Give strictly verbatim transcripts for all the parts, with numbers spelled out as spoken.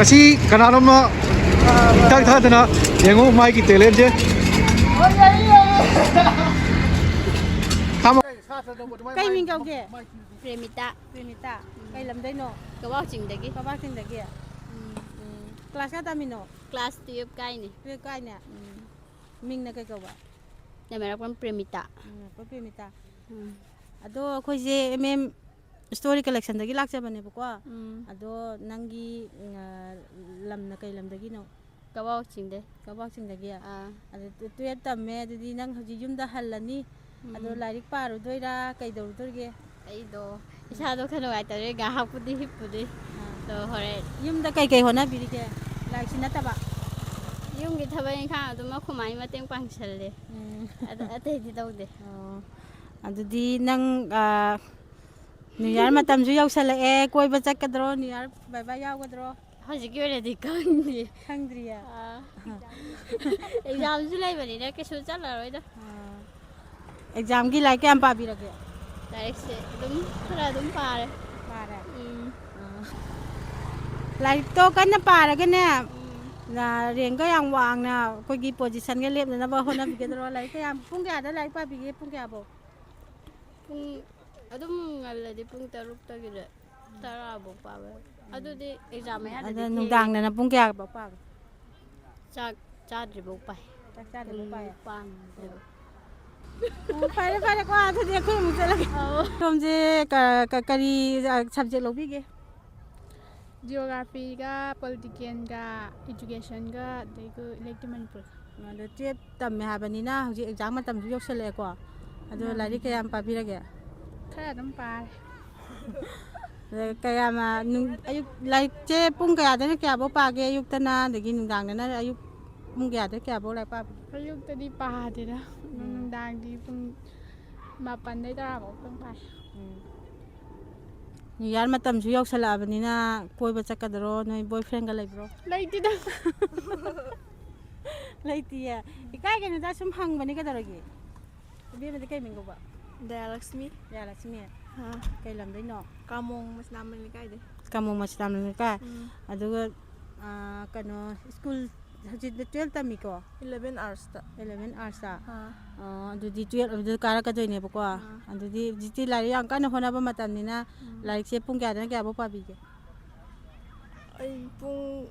ꯉꯁꯤ ꯀꯅꯥꯅꯣꯝꯅ ꯏꯊꯛ ꯊꯥꯗꯅ ꯌꯦꯡꯉꯨ ꯃꯥꯒꯤ ꯇꯦꯂꯦꯟꯁꯦ꯫ ꯀꯩ ꯃꯤꯡ ꯀꯧꯒꯦ? ꯄ꯭ꯔꯦꯃꯤꯇꯥ꯫ ꯄ꯭ꯔꯦꯃꯤꯇꯥ꯫ ꯎꯝ꯫ ꯀꯩ ꯂꯝꯗꯩꯅꯣ? ꯀꯛꯋꯥ ꯆꯤꯡꯗꯒꯤ꯫ ꯀꯛꯋꯥ ꯆꯤꯡꯗꯒꯤ? ꯎꯝ꯫ ꯎꯝ꯫ ꯀ꯭ꯂꯥꯁ ꯀꯌꯥ ꯇꯝꯃꯤꯅꯣ? ꯀ꯭ꯂꯥꯁ ꯇꯨꯌꯦꯜꯞ ꯀꯥꯏꯅꯤ꯫ ꯇꯨꯌꯦꯜꯞ ꯀꯥꯏꯅꯦ? ꯎꯝ꯫ ꯃꯤꯡꯅ ꯀꯩ ꯀꯧꯕ? ꯅꯦꯃꯦꯔꯥꯛꯄꯝ ꯄ꯭ꯔꯦꯃꯤꯇꯥ꯫ ꯎꯝ, ꯄ꯭ꯔꯦꯃꯤꯇꯥ꯫ ꯎꯝ꯫ ꯑꯗꯣ ꯑꯩꯈꯣꯏꯁꯦ ꯑꯦꯝ ꯑꯦꯝ ꯁ꯭ꯇꯣꯔꯤ ꯀꯂꯦꯛꯁꯟꯗꯒꯤ ꯂꯥꯛꯆꯕꯅꯦꯕꯀꯣ꯫ ꯎꯝ꯫ ꯑꯗꯣ ꯅꯪꯒꯤ, ꯎꯝ, ꯑ, ꯂꯝꯅ ꯀꯩ ꯂꯝꯗꯒꯤꯅꯣ? ꯀꯛꯋꯥ ꯆꯤꯡꯗꯩ꯫ ꯀꯛꯋꯥ ꯆꯤꯡꯗꯒꯤ? ꯑꯥ꯫ ꯑꯗꯨ ꯇꯨ-, ꯇꯨꯌꯦꯜꯞ ꯇꯝꯃꯦ, ꯑꯗꯨꯗꯤ ꯅꯪ ꯍꯧꯖꯤꯛ ꯌꯨꯝꯗ ꯍꯜꯂꯅꯤ꯫ ꯑꯗꯣ ꯎꯝ꯫ ꯂꯥꯏꯔꯤꯛ ꯄꯥꯔꯨꯗꯣꯏꯔꯥ, ꯀꯩꯗꯧꯔꯨꯗꯣꯏꯒꯦ? ꯑꯩꯗꯣ ꯏꯁꯥꯗꯣ ꯈꯔ ꯅꯨꯡꯉꯥꯏꯇꯕꯩ ꯉꯥꯏꯍꯥꯛꯄꯨꯗꯤ ꯍꯤꯞꯄꯨꯗꯣꯏ꯫ ꯑꯥ꯫ ꯑꯗꯣ ꯍꯣꯔꯦꯟ ꯌꯨꯝꯗ ꯀꯩꯀꯩ ꯍꯣꯠꯅꯕꯤꯔꯤꯒꯦ? ꯂꯥꯏꯔꯤꯛꯁꯤ ꯅꯠꯇꯕ? ꯌꯨꯝꯒꯤ ꯊꯕꯛ ꯏꯪꯈꯥꯡ ꯑꯗꯨꯝ ꯑꯩꯈꯣꯏ ꯃꯥꯒꯤ ꯃꯇꯦꯡ ꯄꯥꯡꯁꯜꯂꯦ꯫ ꯎꯝ꯫ ꯑꯗ ꯑꯇꯩꯗꯤ ꯇꯧꯗꯦ꯫ ꯑꯣ꯫ ꯑꯗꯨꯗꯤ ꯅꯪ, ꯑ, ꯅ꯭ꯌꯨ ꯌꯥꯔ ꯃꯇꯝꯁꯨ ꯌꯧꯁꯜꯂꯛꯑꯦ, ꯀꯣꯏꯕ ꯆꯠꯀꯗ꯭ꯔꯣ? ꯅ꯭ꯌꯨ ꯌꯥꯔ ꯕꯥꯏ ꯕꯥꯏ ꯌꯥꯎꯒꯗ꯭ꯔꯣ? ꯍꯧꯖꯤꯛꯀꯤ ꯑꯣꯏꯅꯗꯤ ꯈꯪꯗꯦ꯫ ꯈꯪꯗ꯭ꯔꯤꯌꯦ? ꯑꯥ꯫ ꯑꯦꯛꯖꯥꯝꯁꯨ ꯂꯩꯕꯅꯤꯅ ꯀꯩꯁꯨ ꯆꯠꯂꯔꯣꯏꯗ꯫ ꯑꯥ꯫ ꯑꯦꯛꯖꯥꯝꯒꯤ ꯂꯥꯏꯔꯤꯛ ꯀꯌꯥꯝ ꯄꯥꯕꯤꯔꯒꯦ? ꯂꯥꯏꯔꯤꯛꯁꯦ ꯑꯗꯨꯝ ꯈꯔ ꯑꯗꯨꯝ ꯄꯥꯔꯦ꯫ ꯄꯥꯔꯦ? ꯎꯝ꯫ ꯑꯥ꯫ ꯂꯥꯏꯔꯤꯛꯇꯣ ꯀꯟꯅ ꯄꯥꯔꯒꯅꯦ, ꯎꯝ꯫ ꯅ-, ꯔꯦꯡꯒ ꯌꯥꯝ ꯋꯥꯡꯅ ꯑꯩꯈꯣꯏꯒꯤ ꯄꯣꯖꯤꯁꯟꯒ ꯂꯦꯞꯅꯅꯕ ꯍꯣꯠꯅꯕꯤꯒꯗ꯭ꯔꯣ? ꯂꯥꯏꯔꯤꯛ ꯀꯌꯥꯝ, ꯄꯨꯡ ꯀꯌꯥꯗ ꯂꯥꯏꯔꯤꯛ ꯄꯥꯕꯤꯒꯦ? ꯄꯨꯡ ꯀꯌꯥꯐꯧ? ꯄꯨꯡ ꯑꯗꯨꯝ ꯉꯜꯂꯗꯤ ꯄꯨꯡ ꯇꯔꯨꯛꯇꯒꯤꯅ ꯇꯔꯥꯕꯨꯛ ꯄꯥꯕ꯫ ꯑꯗꯨꯗꯤ ꯑꯦꯛꯖꯥꯝ ꯃꯌꯥꯗꯗꯤ ꯑꯗ ꯊꯦꯡꯉꯦ꯫ ꯅꯨꯡꯗꯥꯡꯗꯅ ꯄꯨꯡ ꯀꯌꯥꯐꯥꯎ ꯄꯥꯕ? ꯆꯥꯛ ꯆꯥꯗ꯭ꯔꯤꯐꯥꯎ ꯄꯥꯏ꯫ ꯆꯥꯛ ꯆꯥꯗ꯭ꯔꯤꯐꯥꯎ ꯄꯨꯡ ꯄꯥꯏ꯫ ꯅꯤꯄꯥꯟ ꯑꯗꯨ꯫ ꯑꯣ, ꯐꯔꯦ, ꯐꯔꯦꯀꯣ, ꯑꯗꯨꯗꯤ ꯑꯩꯈꯣꯏ ꯑꯃꯨꯛ ꯆꯠꯂꯒꯦ꯫ ꯑꯧ꯫ ꯁꯣꯝꯁꯦ ꯀ-, ꯀ-, ꯀꯔꯤ, ꯑ, ꯁꯕꯖꯦꯛ ꯂꯧꯕꯤꯒꯦ? ꯖꯤꯑꯣꯒ꯭ꯔꯥꯐꯤꯒ, ꯄꯣꯂꯤꯇꯤꯀꯦꯜꯒ, ꯏꯗꯨꯀꯦꯁꯟꯒ, ꯑꯗꯩ ꯏꯂꯦꯛꯇꯤꯚ ꯃꯅꯤꯄꯨꯔꯤ꯫ ꯑꯗꯣ ꯇꯨꯌꯦꯜꯞ ꯇꯝꯃꯦ ꯍꯥꯏꯕꯅꯤꯅ ꯍꯧꯖꯤꯛ ꯑꯦꯛꯖꯥꯝ ꯃꯇꯝꯁꯨ ꯌꯧꯁꯜꯂꯛꯑꯦꯀꯣ꯫ ꯑꯗꯣ ꯎꯝ꯫ ꯂꯥꯏꯔꯤꯛ ꯀꯌꯥꯝ ꯄꯥꯕꯤꯔꯒꯦ? ꯈꯔ ꯑꯗꯨꯝ ꯄꯥꯔꯦ꯫ ꯑꯗ ꯀꯌꯥꯝ, ꯑ, ꯅꯨꯡ-, ꯑꯌꯨꯛ ꯂꯥꯏꯔꯤꯛꯁꯦ ꯄꯨꯡ ꯀꯌꯥꯗꯩꯅ ꯀꯌꯥꯐꯧ ꯄꯥꯒꯦ? ꯑꯌꯨꯛꯇꯅ, ꯑꯗꯒꯤ ꯅꯨꯡꯗꯥꯡꯗꯅ ꯑꯌꯨꯛ ꯄꯨꯡ ꯀꯌꯥꯗꯩ ꯀꯌꯥꯐꯧ ꯂꯥꯏꯔꯤꯛ ꯄꯥꯕꯤ? ꯑꯌꯨꯛꯇꯗꯤ ꯄꯥꯗꯦꯗ꯫ ꯎꯝ꯫ ꯅꯨꯡꯗꯥꯡꯗꯤ ꯄꯨꯡ ꯃꯥꯄꯟꯗꯩ ꯇꯔꯥꯐꯧ ꯑꯗꯨꯝ ꯄꯥꯏ꯫ ꯎꯝ꯫ ꯅ꯭ꯌꯨ ꯌꯥꯔ ꯃꯇꯝꯁꯨ ꯌꯧꯁꯜꯂꯛꯑꯕꯅꯤꯅ ꯀꯣꯏꯕ ꯆꯠꯀꯗ꯭ꯔꯣ? ꯅꯣꯏ ꯕꯣꯏ ꯐ꯭ꯔꯦꯟꯒ ꯂꯩꯕ꯭ꯔꯣ? ꯂꯩꯇꯦꯗ꯫ ꯂꯩꯇꯤꯌꯦ? ꯏꯀꯥꯏꯒꯅꯨꯗ, ꯁꯨꯝ ꯍꯪꯕꯅꯤ ꯀꯩꯗꯧꯔꯒꯦ? ꯏꯕꯦꯝꯃꯗꯤ ꯀꯩ ꯃꯤꯡ ꯀꯧꯕ? ꯗꯌꯥꯂꯛꯁꯃꯤ꯫ ꯗꯌꯥꯂꯛꯁꯃꯤ? ꯑꯥ꯫ ꯀꯩ ꯂꯝꯗꯩꯅꯣ? ꯀꯥꯃꯣꯡ ꯃꯁꯅꯥꯝ ꯂꯩꯀꯥꯏꯗꯩ꯫ ꯀꯥꯃꯣꯡ ꯃꯁꯅꯥꯝ ꯂꯩꯀꯥꯏ? ꯎꯝ꯫ ꯑꯗꯨꯒ ꯑꯥ, ꯀꯩꯅꯣ, ꯁ꯭ꯀꯨꯜ ꯍꯧꯖꯤꯛ ꯇꯨꯌꯦꯜꯞ ꯇꯝꯃꯤꯀꯣ? ꯏꯂꯚꯦꯟ ꯑꯥꯔꯠꯁꯇ꯫ ꯏꯂꯚꯦꯟ ꯑꯥꯔꯠꯁꯇ? ꯑꯥ꯫ ꯑꯣ, ꯑꯗꯨꯗꯤ ꯇꯨꯌꯦꯜꯞ ꯑꯗꯨꯗ ꯀꯥꯔꯛꯀꯗꯣꯏꯅꯦꯕꯀꯣ? ꯑꯥ꯫ ꯑꯗꯨꯗꯤ ꯍꯧꯖꯤꯛꯇꯤ ꯂꯥꯏꯔꯤꯛ ꯌꯥꯝ ꯀꯟꯅ ꯍꯣꯠꯅꯕ ꯃꯇꯝꯅꯤꯅ, ꯎꯝ꯫ ꯂꯥꯏꯔꯤꯛꯁꯦ ꯄꯨꯡ ꯀꯌꯥꯗꯩꯅ ꯀꯌꯥꯐꯥꯎ ꯄꯥꯕꯤꯒꯦ? ꯑꯩ ꯄꯨꯡ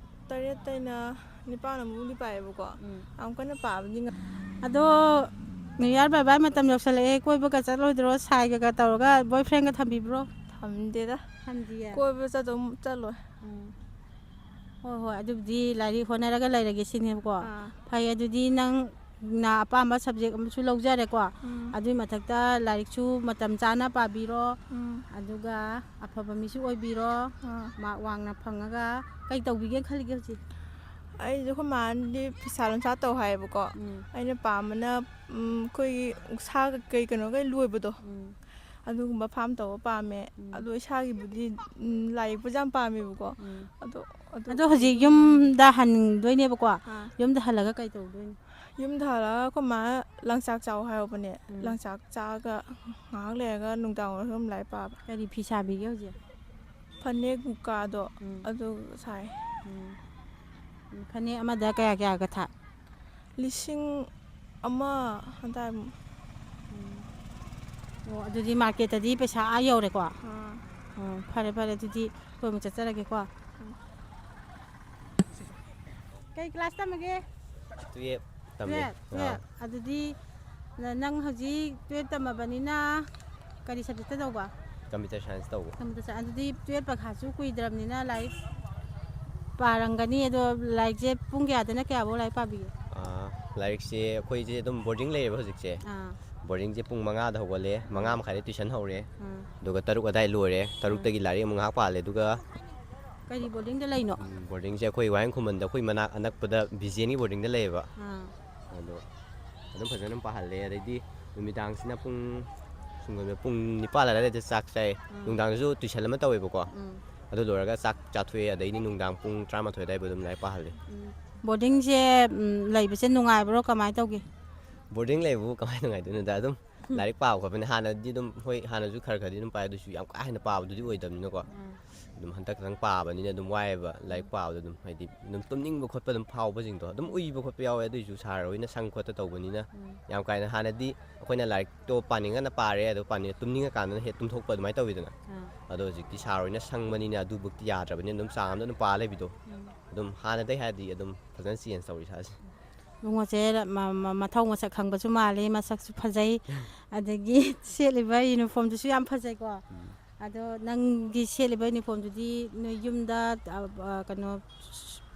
ꯇꯔꯦꯠꯇꯩꯅ ꯅꯤꯄꯥꯟ ꯑꯃꯨꯛꯗꯤ ꯄꯥꯏꯌꯦꯕꯀꯣ꯫ ꯎꯝ꯫ ꯌꯥꯝ ꯀꯟꯅ ꯄꯥꯕꯗꯤ ꯉꯝ- ꯑꯗꯣ, ꯅ꯭ꯌꯨ ꯌꯥꯔ ꯕꯥꯏ ꯕꯥꯏ ꯃꯇꯝ ꯌꯧꯁꯜꯂꯛꯑꯦ, ꯀꯣꯏꯕꯒ ꯆꯠꯂꯣꯏꯗ꯭ꯔꯣ? ꯁꯥꯏꯒꯒ ꯇꯧꯔꯒ ꯕꯣꯏ ꯐ꯭ꯔꯦꯟꯒ ꯊꯝꯕꯤꯕ꯭ꯔꯣ? ꯊꯝꯗꯦꯗ꯫ ꯊꯝꯗꯤꯌꯦ? ꯀꯣꯏꯕ ꯆꯠꯇꯧ ꯆꯠꯂꯣꯏ꯫ ꯎꯝ꯫ ꯍꯣꯏ, ꯍꯣꯏ, ꯑꯗꯨꯕꯨꯗꯤ ꯂꯥꯏꯔꯤꯛ ꯍꯣꯠꯅꯔꯒ ꯂꯩꯔꯒꯦ ꯁꯤꯅꯦꯕꯀꯣ꯫ ꯑꯥ꯫ ꯐꯩ, ꯑꯗꯨꯗꯤ ꯅꯪꯅ ꯑꯄꯥꯝꯕ ꯁꯕꯖꯦꯛ ꯑꯃꯁꯨ ꯂꯧꯖꯔꯦꯀꯣ꯫ ꯎꯝ꯫ ꯑꯗꯨꯒꯤ ꯃꯊꯛꯇ ꯂꯥꯏꯔꯤꯛꯁꯨ ꯃꯇꯝ ꯆꯥꯅ ꯄꯥꯕꯤꯔꯣ꯫ ꯎꯝ꯫ ꯑꯗꯨꯒ ꯑꯐꯕ ꯃꯤꯁꯨ ꯑꯣꯏꯕꯤꯔꯣ꯫ ꯑꯥ꯫ ꯃꯥꯔꯛ ꯋꯥꯡꯅ ꯐꯪꯉꯒ ꯀꯩ ꯇꯧꯕꯤꯒꯦ ꯈꯜꯂꯤꯒꯦ ꯍꯧꯖꯤꯛ? ꯑꯩꯁꯦ ꯑꯩꯈꯣꯏ ꯃꯥꯅꯗꯤ ꯐꯤꯁꯥ ꯂꯣꯟꯁꯥ ꯇꯧ ꯍꯥꯏꯌꯦꯕꯀꯣ꯫ ꯎꯝ꯫ ꯑꯩꯅ ꯄꯥꯝꯕꯅ, ꯎꯝ, ꯑꯩꯈꯣꯏꯒꯤ ꯁꯥ ꯀꯩ ꯀꯩꯅꯣ ꯀꯩ ꯂꯣꯏꯕꯗꯣ꯫ ꯎꯝ꯫ ꯑꯗꯨꯒꯨꯝꯕ ꯐꯥꯔꯝ ꯇꯧꯕ ꯄꯥꯝꯃꯦ꯫ ꯎꯝ꯫ ꯑꯗꯣ ꯏꯁꯥꯒꯤꯕꯨꯗꯤ, ꯎꯝ, ꯂꯥꯏ ꯌꯦꯛꯄꯁꯦ ꯌꯥꯝ ꯄꯥꯝꯃꯦꯕꯀꯣ꯫ ꯎꯝ꯫ ꯑꯗꯣ, ꯑꯗꯨ ꯑꯗꯣ ꯍꯧꯖꯤꯛ ꯌꯨꯝꯗ ꯍꯟꯗꯣꯏꯅꯦꯕꯀꯣ꯫ ꯑꯥ꯫ ꯌꯨꯝꯗ ꯍꯜꯂꯒ ꯀꯩ ꯇꯧꯗꯣꯏꯅꯣ? ꯌꯨꯝꯗ ꯍꯜꯂꯒ ꯑꯩꯈꯣꯏ ꯃꯥ ꯂꯪꯆꯥꯛ ꯆꯥꯎ ꯍꯥꯏꯍꯧꯕꯅꯦ꯫ ꯎꯝ꯫ ꯂꯪꯆꯥꯛ ꯆꯥꯔꯒ ꯉꯥꯏꯍꯥꯛ ꯂꯩꯔꯒ ꯅꯨꯡꯗꯥꯡ ꯋꯥꯏꯔꯝ ꯂꯥꯏꯔꯤꯛ ꯄꯥꯕ꯫ ꯀꯔꯤ ꯐꯤ ꯁꯥꯕꯤꯒꯦ ꯍꯧꯖꯤꯛ? ꯐꯅꯦꯛ ꯃꯨꯀꯥꯗꯣ ꯎꯝ꯫ ꯑꯗꯨ ꯁꯥꯏ꯫ ꯎꯝ꯫ ꯎꯝ, ꯐꯅꯦꯛ ꯑꯃꯗ ꯀꯌꯥ ꯀꯌꯥꯒ ꯊꯥ? ꯂꯤꯁꯤꯡ ꯑꯃ ꯑꯗꯥꯏꯃꯨꯛ꯫ ꯎꯝ꯫ ꯑꯣ, ꯑꯗꯨꯗꯤ ꯃꯥꯔꯀꯦꯠꯇꯗꯤ ꯄꯩꯁꯥ ꯑꯥ ꯌꯧꯔꯦꯀꯣ? ꯑꯥ꯫ ꯑꯣ, ꯐꯔꯦ, ꯐꯔꯦ, ꯑꯗꯨꯗꯤ ꯑꯩꯈꯣꯏ ꯑꯃꯨꯛ ꯆꯠꯆꯔꯒꯦꯀꯣ꯫ ꯎꯝ꯫ ꯀꯩ ꯀ꯭ꯂꯥꯁ ꯇꯝꯃꯒꯦ? ꯇꯨꯌꯦꯞ ꯇꯝꯃꯤ꯫ ꯇꯨꯌꯦꯞ, ꯑꯥ꯫ ꯇꯨꯌꯦꯞ꯫ ꯑꯗꯨꯗꯤ ꯅ-, ꯅꯪ ꯍꯧꯖꯤꯛ ꯇꯨꯌꯦꯞ ꯇꯝꯃꯕꯅꯤꯅ ꯀꯔꯤ ꯁꯕꯖꯦꯛꯇ ꯇꯧꯕ? ꯀꯝꯄ꯭ꯌꯨꯇꯔ ꯁꯥꯏꯟꯁ ꯇꯧꯕ꯫ Computer science. ꯑꯗꯨꯗꯤ ꯇꯨꯌꯦꯞ ꯄꯩꯈꯥꯁꯨ ꯀꯨꯏꯗ꯭ꯔꯕꯅꯤꯅ ꯂꯥꯏꯔꯤꯛ ꯄꯥꯔꯝꯒꯅꯤ꯫ ꯑꯗꯣ ꯂꯥꯏꯔꯤꯛꯁꯦ ꯄꯨꯡ ꯀꯌꯥꯗꯩꯅ ꯀꯌꯥꯐꯥꯎ ꯂꯥꯏꯔꯤꯛ ꯄꯥꯕꯤꯒꯦ? ꯑꯥ, ꯂꯥꯏꯔꯤꯛꯁꯦ ꯑꯩꯈꯣꯏꯁꯦ ꯑꯗꯨꯝ ꯕꯣꯔꯗꯤꯡ ꯂꯩꯌꯦꯕ ꯍꯧꯖꯤꯛꯁꯦ꯫ ꯑꯥ꯫ ꯕꯣꯔꯗꯤꯡꯁꯦ ꯄꯨꯡ ꯃꯉꯥꯗ ꯍꯧꯒꯠꯂꯦ, ꯃꯉꯥ ꯎꯝ꯫ ꯃꯈꯥꯏꯗ ꯇ꯭ꯌꯨꯁꯟ ꯍꯧꯔꯦ, ꯎꯝ꯫ ꯑꯗꯨꯒ ꯇꯔꯨꯛ ꯑꯗꯥꯏ ꯂꯣꯏꯔꯦ, ꯎꯝ꯫ ꯇꯔꯨꯛꯇꯒꯤ ꯂꯥꯏꯔꯤꯛ ꯑꯃꯨꯛ ꯉꯥꯏꯍꯥꯛ ꯄꯥꯍꯜꯂꯦ, ꯑꯗꯨꯒ ꯀꯔꯤ ꯕꯣꯔꯗꯤꯡꯗ ꯂꯩꯅꯣ? ꯎꯝ, ꯕꯣꯔꯗꯤꯡꯁꯦ ꯑꯩꯈꯣꯏ ꯋꯥꯍꯦꯡ ꯈꯨꯃꯟꯗ ꯑꯩꯈꯣꯏ ꯃꯅꯥꯛ ꯑꯅꯛꯄꯗ ꯕꯤꯖꯦꯟꯒꯤ ꯕꯣꯔꯗꯤꯡꯗ ꯂꯩꯌꯦꯕ꯫ ꯑꯥ꯫ ꯑꯗꯣ ꯑꯗꯨꯝ ꯐꯖꯅ ꯑꯗꯨꯝ ꯄꯥꯍꯜꯂꯦ꯫ ꯑꯗꯩꯗꯤ ꯅꯨꯃꯤꯗꯥꯡꯁꯤꯅ ꯄꯨꯡ, ꯁꯨꯝ ꯄꯨꯡ ꯅꯤꯄꯥꯟ ꯑꯗꯨꯋꯥꯏꯗ ꯆꯥꯛ ꯆꯥꯏ꯫ ꯎꯝ꯫ ꯅꯨꯡꯗꯥꯡꯗꯁꯨ ꯇ꯭ꯌꯨꯁꯟ ꯑꯃ ꯇꯧꯋꯦꯕꯀꯣ꯫ ꯎꯝ꯫ ꯑꯗꯨ ꯂꯣꯏꯔꯒ ꯆꯥꯛ ꯆꯥꯊꯣꯛꯑꯦ꯫ ꯑꯗꯩꯗꯤ ꯅꯨꯡꯗꯥꯡ ꯄꯨꯡ ꯇꯔꯥꯃꯥꯊꯣꯏ ꯑꯗꯨꯋꯥꯏꯕꯨ ꯑꯗꯨꯝ ꯂꯥꯏꯔꯤꯛ ꯄꯥꯍꯜꯂꯦ꯫ ꯎꯝ꯫ ꯕꯣꯔꯗꯤꯡꯁꯦ, ꯎꯝ, ꯂꯩꯕꯁꯦ ꯅꯨꯡꯉꯥꯏꯕ꯭ꯔꯣ? ꯀꯃꯥꯏꯅ ꯇꯧꯒꯦ? ꯕꯣꯔꯗꯤꯡ ꯂꯩꯕꯕꯨ ꯀꯃꯥꯏꯅ ꯅꯨꯡꯉꯥꯏꯗꯣꯏꯅꯣꯗ? ꯑꯗꯨꯝ ꯎꯝ꯫ ꯂꯥꯏꯔꯤꯛ ꯄꯥꯕ ꯈꯣꯠꯄꯅꯤ꯫ ꯍꯥꯟꯅꯗꯤ ꯑꯗꯨꯝ, ꯍꯣꯏ, ꯍꯥꯟꯅꯁꯨ ꯈꯔ ꯈꯔꯗꯤ ꯑꯗꯨꯝ ꯄꯥꯏ, ꯑꯗꯨꯁꯨ ꯌꯥꯝ ꯀꯥ ꯍꯦꯟꯅ ꯄꯥꯕꯗꯨꯗꯤ ꯑꯣꯏꯗꯕꯅꯤꯅꯀꯣ꯫ ꯎꯝ꯫ ꯑꯗꯨꯝ ꯍꯟꯗꯛ ꯈꯛꯇꯪ ꯄꯥꯕꯅꯤꯅ ꯑꯗꯨꯝ ꯋꯥꯏꯑꯦꯕ ꯂꯥꯏꯔꯤꯛ ꯄꯥꯕꯗꯣ꯫ ꯑꯗꯨꯝ ꯍꯥꯏꯗꯤ ꯑꯗꯨꯝ ꯇꯨꯝꯅꯤꯡꯕ ꯈꯣꯠꯄ ꯑꯗꯨꯝ ꯐꯥꯎꯕꯁꯤꯡꯗꯣ ꯑꯗꯨꯝ ꯎꯏꯕ ꯈꯣꯠꯄ ꯌꯥꯎꯋꯦ꯫ ꯑꯗꯨꯑꯣꯏꯁꯨ ꯁꯥꯔ ꯍꯣꯏꯅ ꯁꯪ ꯈꯣꯠꯇ ꯇꯧꯕꯅꯤꯅ ꯌꯥꯝ ꯀꯥ ꯍꯦꯟꯅ ꯍꯥꯟꯅꯗꯤ ꯑꯩꯈꯣꯏꯅ ꯂꯥꯏꯔꯤꯛꯇꯣ ꯄꯥꯅꯤꯡꯉꯅ ꯄꯥꯔꯦ, ꯑꯗꯣ ꯄꯥꯅꯤꯡ ꯇꯨꯝꯅꯤꯡꯉꯀꯥꯟꯗꯅ ꯍꯦꯛ ꯇꯨꯝꯊꯣꯛꯄ ꯑꯗꯨꯃꯥꯏꯅ ꯇꯧꯋꯤꯗꯅ꯫ ꯑꯥ꯫ ꯑꯗꯣ ꯍꯧꯖꯤꯛꯇꯤ ꯁꯥꯔ ꯍꯣꯏꯅ ꯁꯪꯕꯅꯤꯅ ꯑꯗꯨꯕꯨꯛꯇꯤ ꯌꯥꯗ꯭ꯔꯕꯅꯤꯅ ꯑꯗꯨꯝ ꯆꯥꯡ ꯑꯃꯗ ꯑꯗꯨꯝ ꯄꯥ ꯂꯩꯕꯤꯗꯣ꯫ ꯎꯝ꯫ ꯑꯗꯨꯝ ꯍꯥꯟꯅꯗꯩ ꯍꯥꯏꯔꯗꯤ ꯑꯗꯨꯝ ꯐꯖꯅ ꯆꯦꯟꯖ ꯇꯧꯔꯤ ꯏꯁꯥꯁꯦ꯫ ꯏꯕꯨꯡꯉꯣꯁꯦ ꯃ- ꯃ- ꯃꯊꯧ ꯃꯁꯛ ꯈꯪꯕꯁꯨ ꯃꯥꯜꯂꯤ, ꯃꯁꯛꯁꯨ ꯐꯖꯩ, ꯑꯗꯒꯤ ꯁꯦꯠꯂꯤꯕ ꯌꯨꯅꯤꯐꯣꯔꯝꯗꯨꯁꯨ ꯌꯥꯝ ꯐꯖꯩꯀꯣ꯫ ꯎꯝ꯫ ꯑꯗꯣ ꯅꯪꯒꯤ ꯁꯦꯠꯂꯤꯕ ꯌꯨꯅꯤꯐꯣꯔꯝꯗꯨꯗꯤ ꯅꯣꯏ ꯌꯨꯝꯗ ꯑ, ꯑ, ꯀꯩꯅꯣ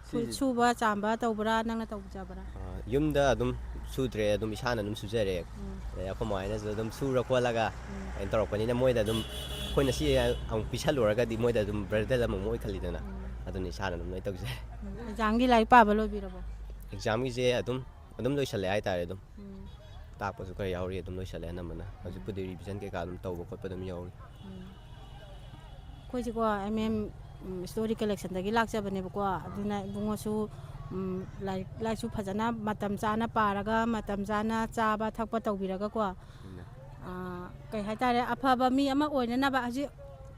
ꯁꯤ- ꯁꯨꯕ ꯆꯥꯝꯕ ꯇꯧꯕ꯭ꯔꯥ, ꯅꯪꯅ ꯇꯧꯖꯕ꯭ꯔꯥ? ꯑ, ꯌꯨꯝꯗ ꯑꯗꯨꯝ ꯁꯨꯗ꯭ꯔꯦ, ꯑꯗꯨꯝ ꯏꯁꯥꯅ ꯑꯗꯨꯝ ꯁꯨꯖꯔꯦ꯫ ꯎꯝ꯫ ꯑꯗꯩ ꯑꯩꯈꯣꯏ ꯃꯥꯍꯣꯏꯅꯁꯨ ꯑꯗꯨꯝ ꯁꯨꯔ ꯈꯣꯠꯂꯒ ꯎꯝ꯫ ꯀꯩꯅꯣ ꯇꯧꯔꯛꯄꯅꯤꯅ ꯃꯣꯏꯗ ꯑꯗꯨꯝ ꯑꯩꯈꯣꯏꯅ ꯁꯤ ꯑꯃꯨꯛ ꯄꯤꯁꯜꯂꯨꯔꯒꯗꯤ ꯃꯣꯏꯗ ꯑꯗꯨꯝ ꯕꯔꯗꯟ ꯑꯃꯃꯨꯛ ꯑꯣꯏꯈꯠꯂꯤꯗꯅ꯫ ꯎꯝ꯫ ꯑꯗꯨꯅ ꯏꯁꯥꯅ ꯑꯗꯨꯝ ꯂꯣꯏ ꯇꯧꯖꯔꯦ꯫ ꯎꯝ꯫ ꯑꯦꯛꯖꯥꯝꯒꯤ ꯂꯥꯏꯔꯤꯛ ꯄꯥꯕ ꯂꯣꯏꯕꯤꯔꯕꯣ? ꯑꯦꯛꯖꯥꯝꯒꯤꯁꯦ ꯑꯗꯨꯝ ꯑꯗꯨꯝ ꯂꯣꯏꯁꯜꯂꯦ ꯍꯥꯏꯇꯥꯔꯦ꯫ ꯑꯗꯨꯝ ꯎꯝ꯫ ꯇꯥꯛꯄꯁꯨ ꯈꯔ ꯌꯥꯎꯔꯤ, ꯑꯗꯨꯝ ꯂꯣꯏꯁꯜꯂꯦ ꯑꯅꯝꯕꯅ꯫ ꯍꯧꯖꯤꯛꯄꯨꯗꯤ ꯔꯤꯚꯤꯖꯟ ꯀꯩꯀꯥ ꯑꯗꯨꯝ ꯇꯧꯕ ꯈꯣꯠꯄ ꯑꯗꯨꯝ ꯌꯥꯎꯔꯤ꯫ ꯎꯝ꯫ ꯑꯩꯈꯣꯏꯁꯦꯀꯣ ꯑꯦꯝ ꯑꯦꯝ ꯏꯁꯇꯣꯔꯤ ꯀꯂꯦꯛꯁꯟꯗꯒꯤ ꯂꯥꯛꯆꯕꯅꯦꯕꯀꯣ꯫ ꯑꯗꯨꯅ ꯏꯕꯨꯡꯉꯣꯁꯨ ꯎꯝ, ꯂꯥꯏꯔꯤꯛ ꯂꯥꯏꯁꯨ ꯐꯖꯅ ꯃꯇꯝ ꯆꯥꯅ ꯄꯥꯔꯒ ꯃꯇꯝ ꯆꯥꯅ ꯆꯥꯕ ꯊꯛꯄ ꯇꯧꯕꯤꯔꯒꯀꯣ꯫ ꯎꯝ꯫ ꯑꯥ, ꯀꯩ ꯍꯥꯏꯇꯥꯔꯦ, ꯑꯐꯕ ꯃꯤ ꯑꯃ ꯑꯣꯏꯅꯅꯕ ꯍꯧꯖꯤꯛ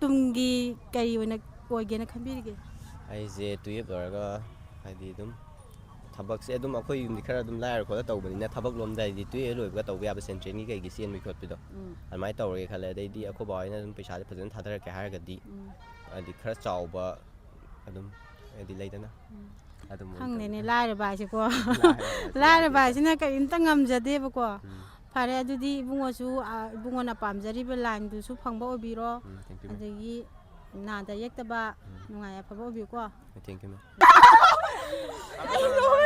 ꯇꯨꯡꯒꯤ ꯀꯔꯤ ꯑꯣꯏꯅ ꯑꯣꯏꯒꯦꯅ ꯈꯟꯕꯤꯔꯤꯒꯦ? ꯑꯩꯁꯦ ꯇꯨꯌꯦꯞ ꯂꯣꯏꯔꯒ ꯍꯥꯏꯗꯤ ꯑꯗꯨꯝ ꯊꯕꯛꯁꯦ ꯑꯗꯨꯝ ꯑꯩꯈꯣꯏ ꯌꯨꯝꯗꯤ ꯈꯔ ꯑꯗꯨꯝ ꯂꯥꯏꯔ ꯈꯣꯠꯂ ꯇꯧꯕꯅꯤꯅ ꯊꯕꯛ ꯂꯣꯝꯗ ꯍꯥꯏꯗꯤ ꯇꯨꯌꯦꯞ ꯂꯣꯏꯕꯒ ꯇꯧꯕ ꯌꯥꯕ ꯁꯦꯟꯇ꯭ꯔꯦꯜꯒꯤ ꯀꯩꯒꯤ ꯆꯦꯟꯕꯤ ꯈꯣꯠꯄꯤꯗꯣ ꯎꯝ꯫ ꯑꯗꯨꯃꯥꯏꯅ ꯇꯧꯔꯒꯦ ꯈꯜꯂꯦ꯫ ꯑꯗꯩꯗꯤ ꯑꯩꯈꯣꯏ ꯕꯥ ꯍꯣꯏꯅ ꯑꯗꯨꯝ ꯄꯩꯁꯥꯁꯦ ꯐꯖꯅ ꯊꯥꯗꯔꯛꯀꯦ ꯍꯥꯏꯔꯒꯗꯤ ꯎꯝ꯫ ꯍꯥꯏꯗꯤ ꯈꯔ ꯆꯥꯎꯕ ꯑꯗꯨꯝ ꯍꯥꯏꯗꯤ ꯂꯩꯗꯅ ꯎꯝ꯫ ꯑꯗꯨꯝ ꯑꯣꯏꯅ ꯈꯪꯗꯦꯅꯦ, ꯇꯧꯅꯤ꯫ ꯂꯥꯏꯔꯕ ꯍꯥꯏꯁꯦꯀꯣ꯫ ꯂꯥꯏꯔꯕ ꯍꯥꯏꯁꯦ ꯂꯥꯏꯔꯕ ꯌꯥꯗꯦꯗ꯫ ꯍꯥꯏꯁꯤꯅ ꯀꯔꯤꯝꯇ ꯉꯝꯖꯗꯦꯕꯀꯣ꯫ ꯎꯝ꯫ ꯐꯔꯦ, ꯑꯗꯨꯗꯤ ꯏꯕꯨꯡꯉꯣꯁꯨ, ꯑ, ꯏꯕꯨꯡꯉꯣꯅ ꯄꯥꯝꯖꯔꯤꯕ ꯂꯥꯏꯟꯗꯨꯁꯨ ꯐꯪꯕ ꯑꯣꯏꯕꯤꯔꯣ꯫ ꯎꯝ, thank you, ma'am꯫ ꯑꯗꯒꯤ ꯅꯥꯗ ꯌꯦꯛꯇꯕ ꯎꯝ꯫ ꯅꯨꯡꯉꯥꯏ ꯌꯥꯏꯐꯕ ꯑꯣꯏꯕꯤꯌꯨꯀꯣ꯫ Thank you, ma'am꯫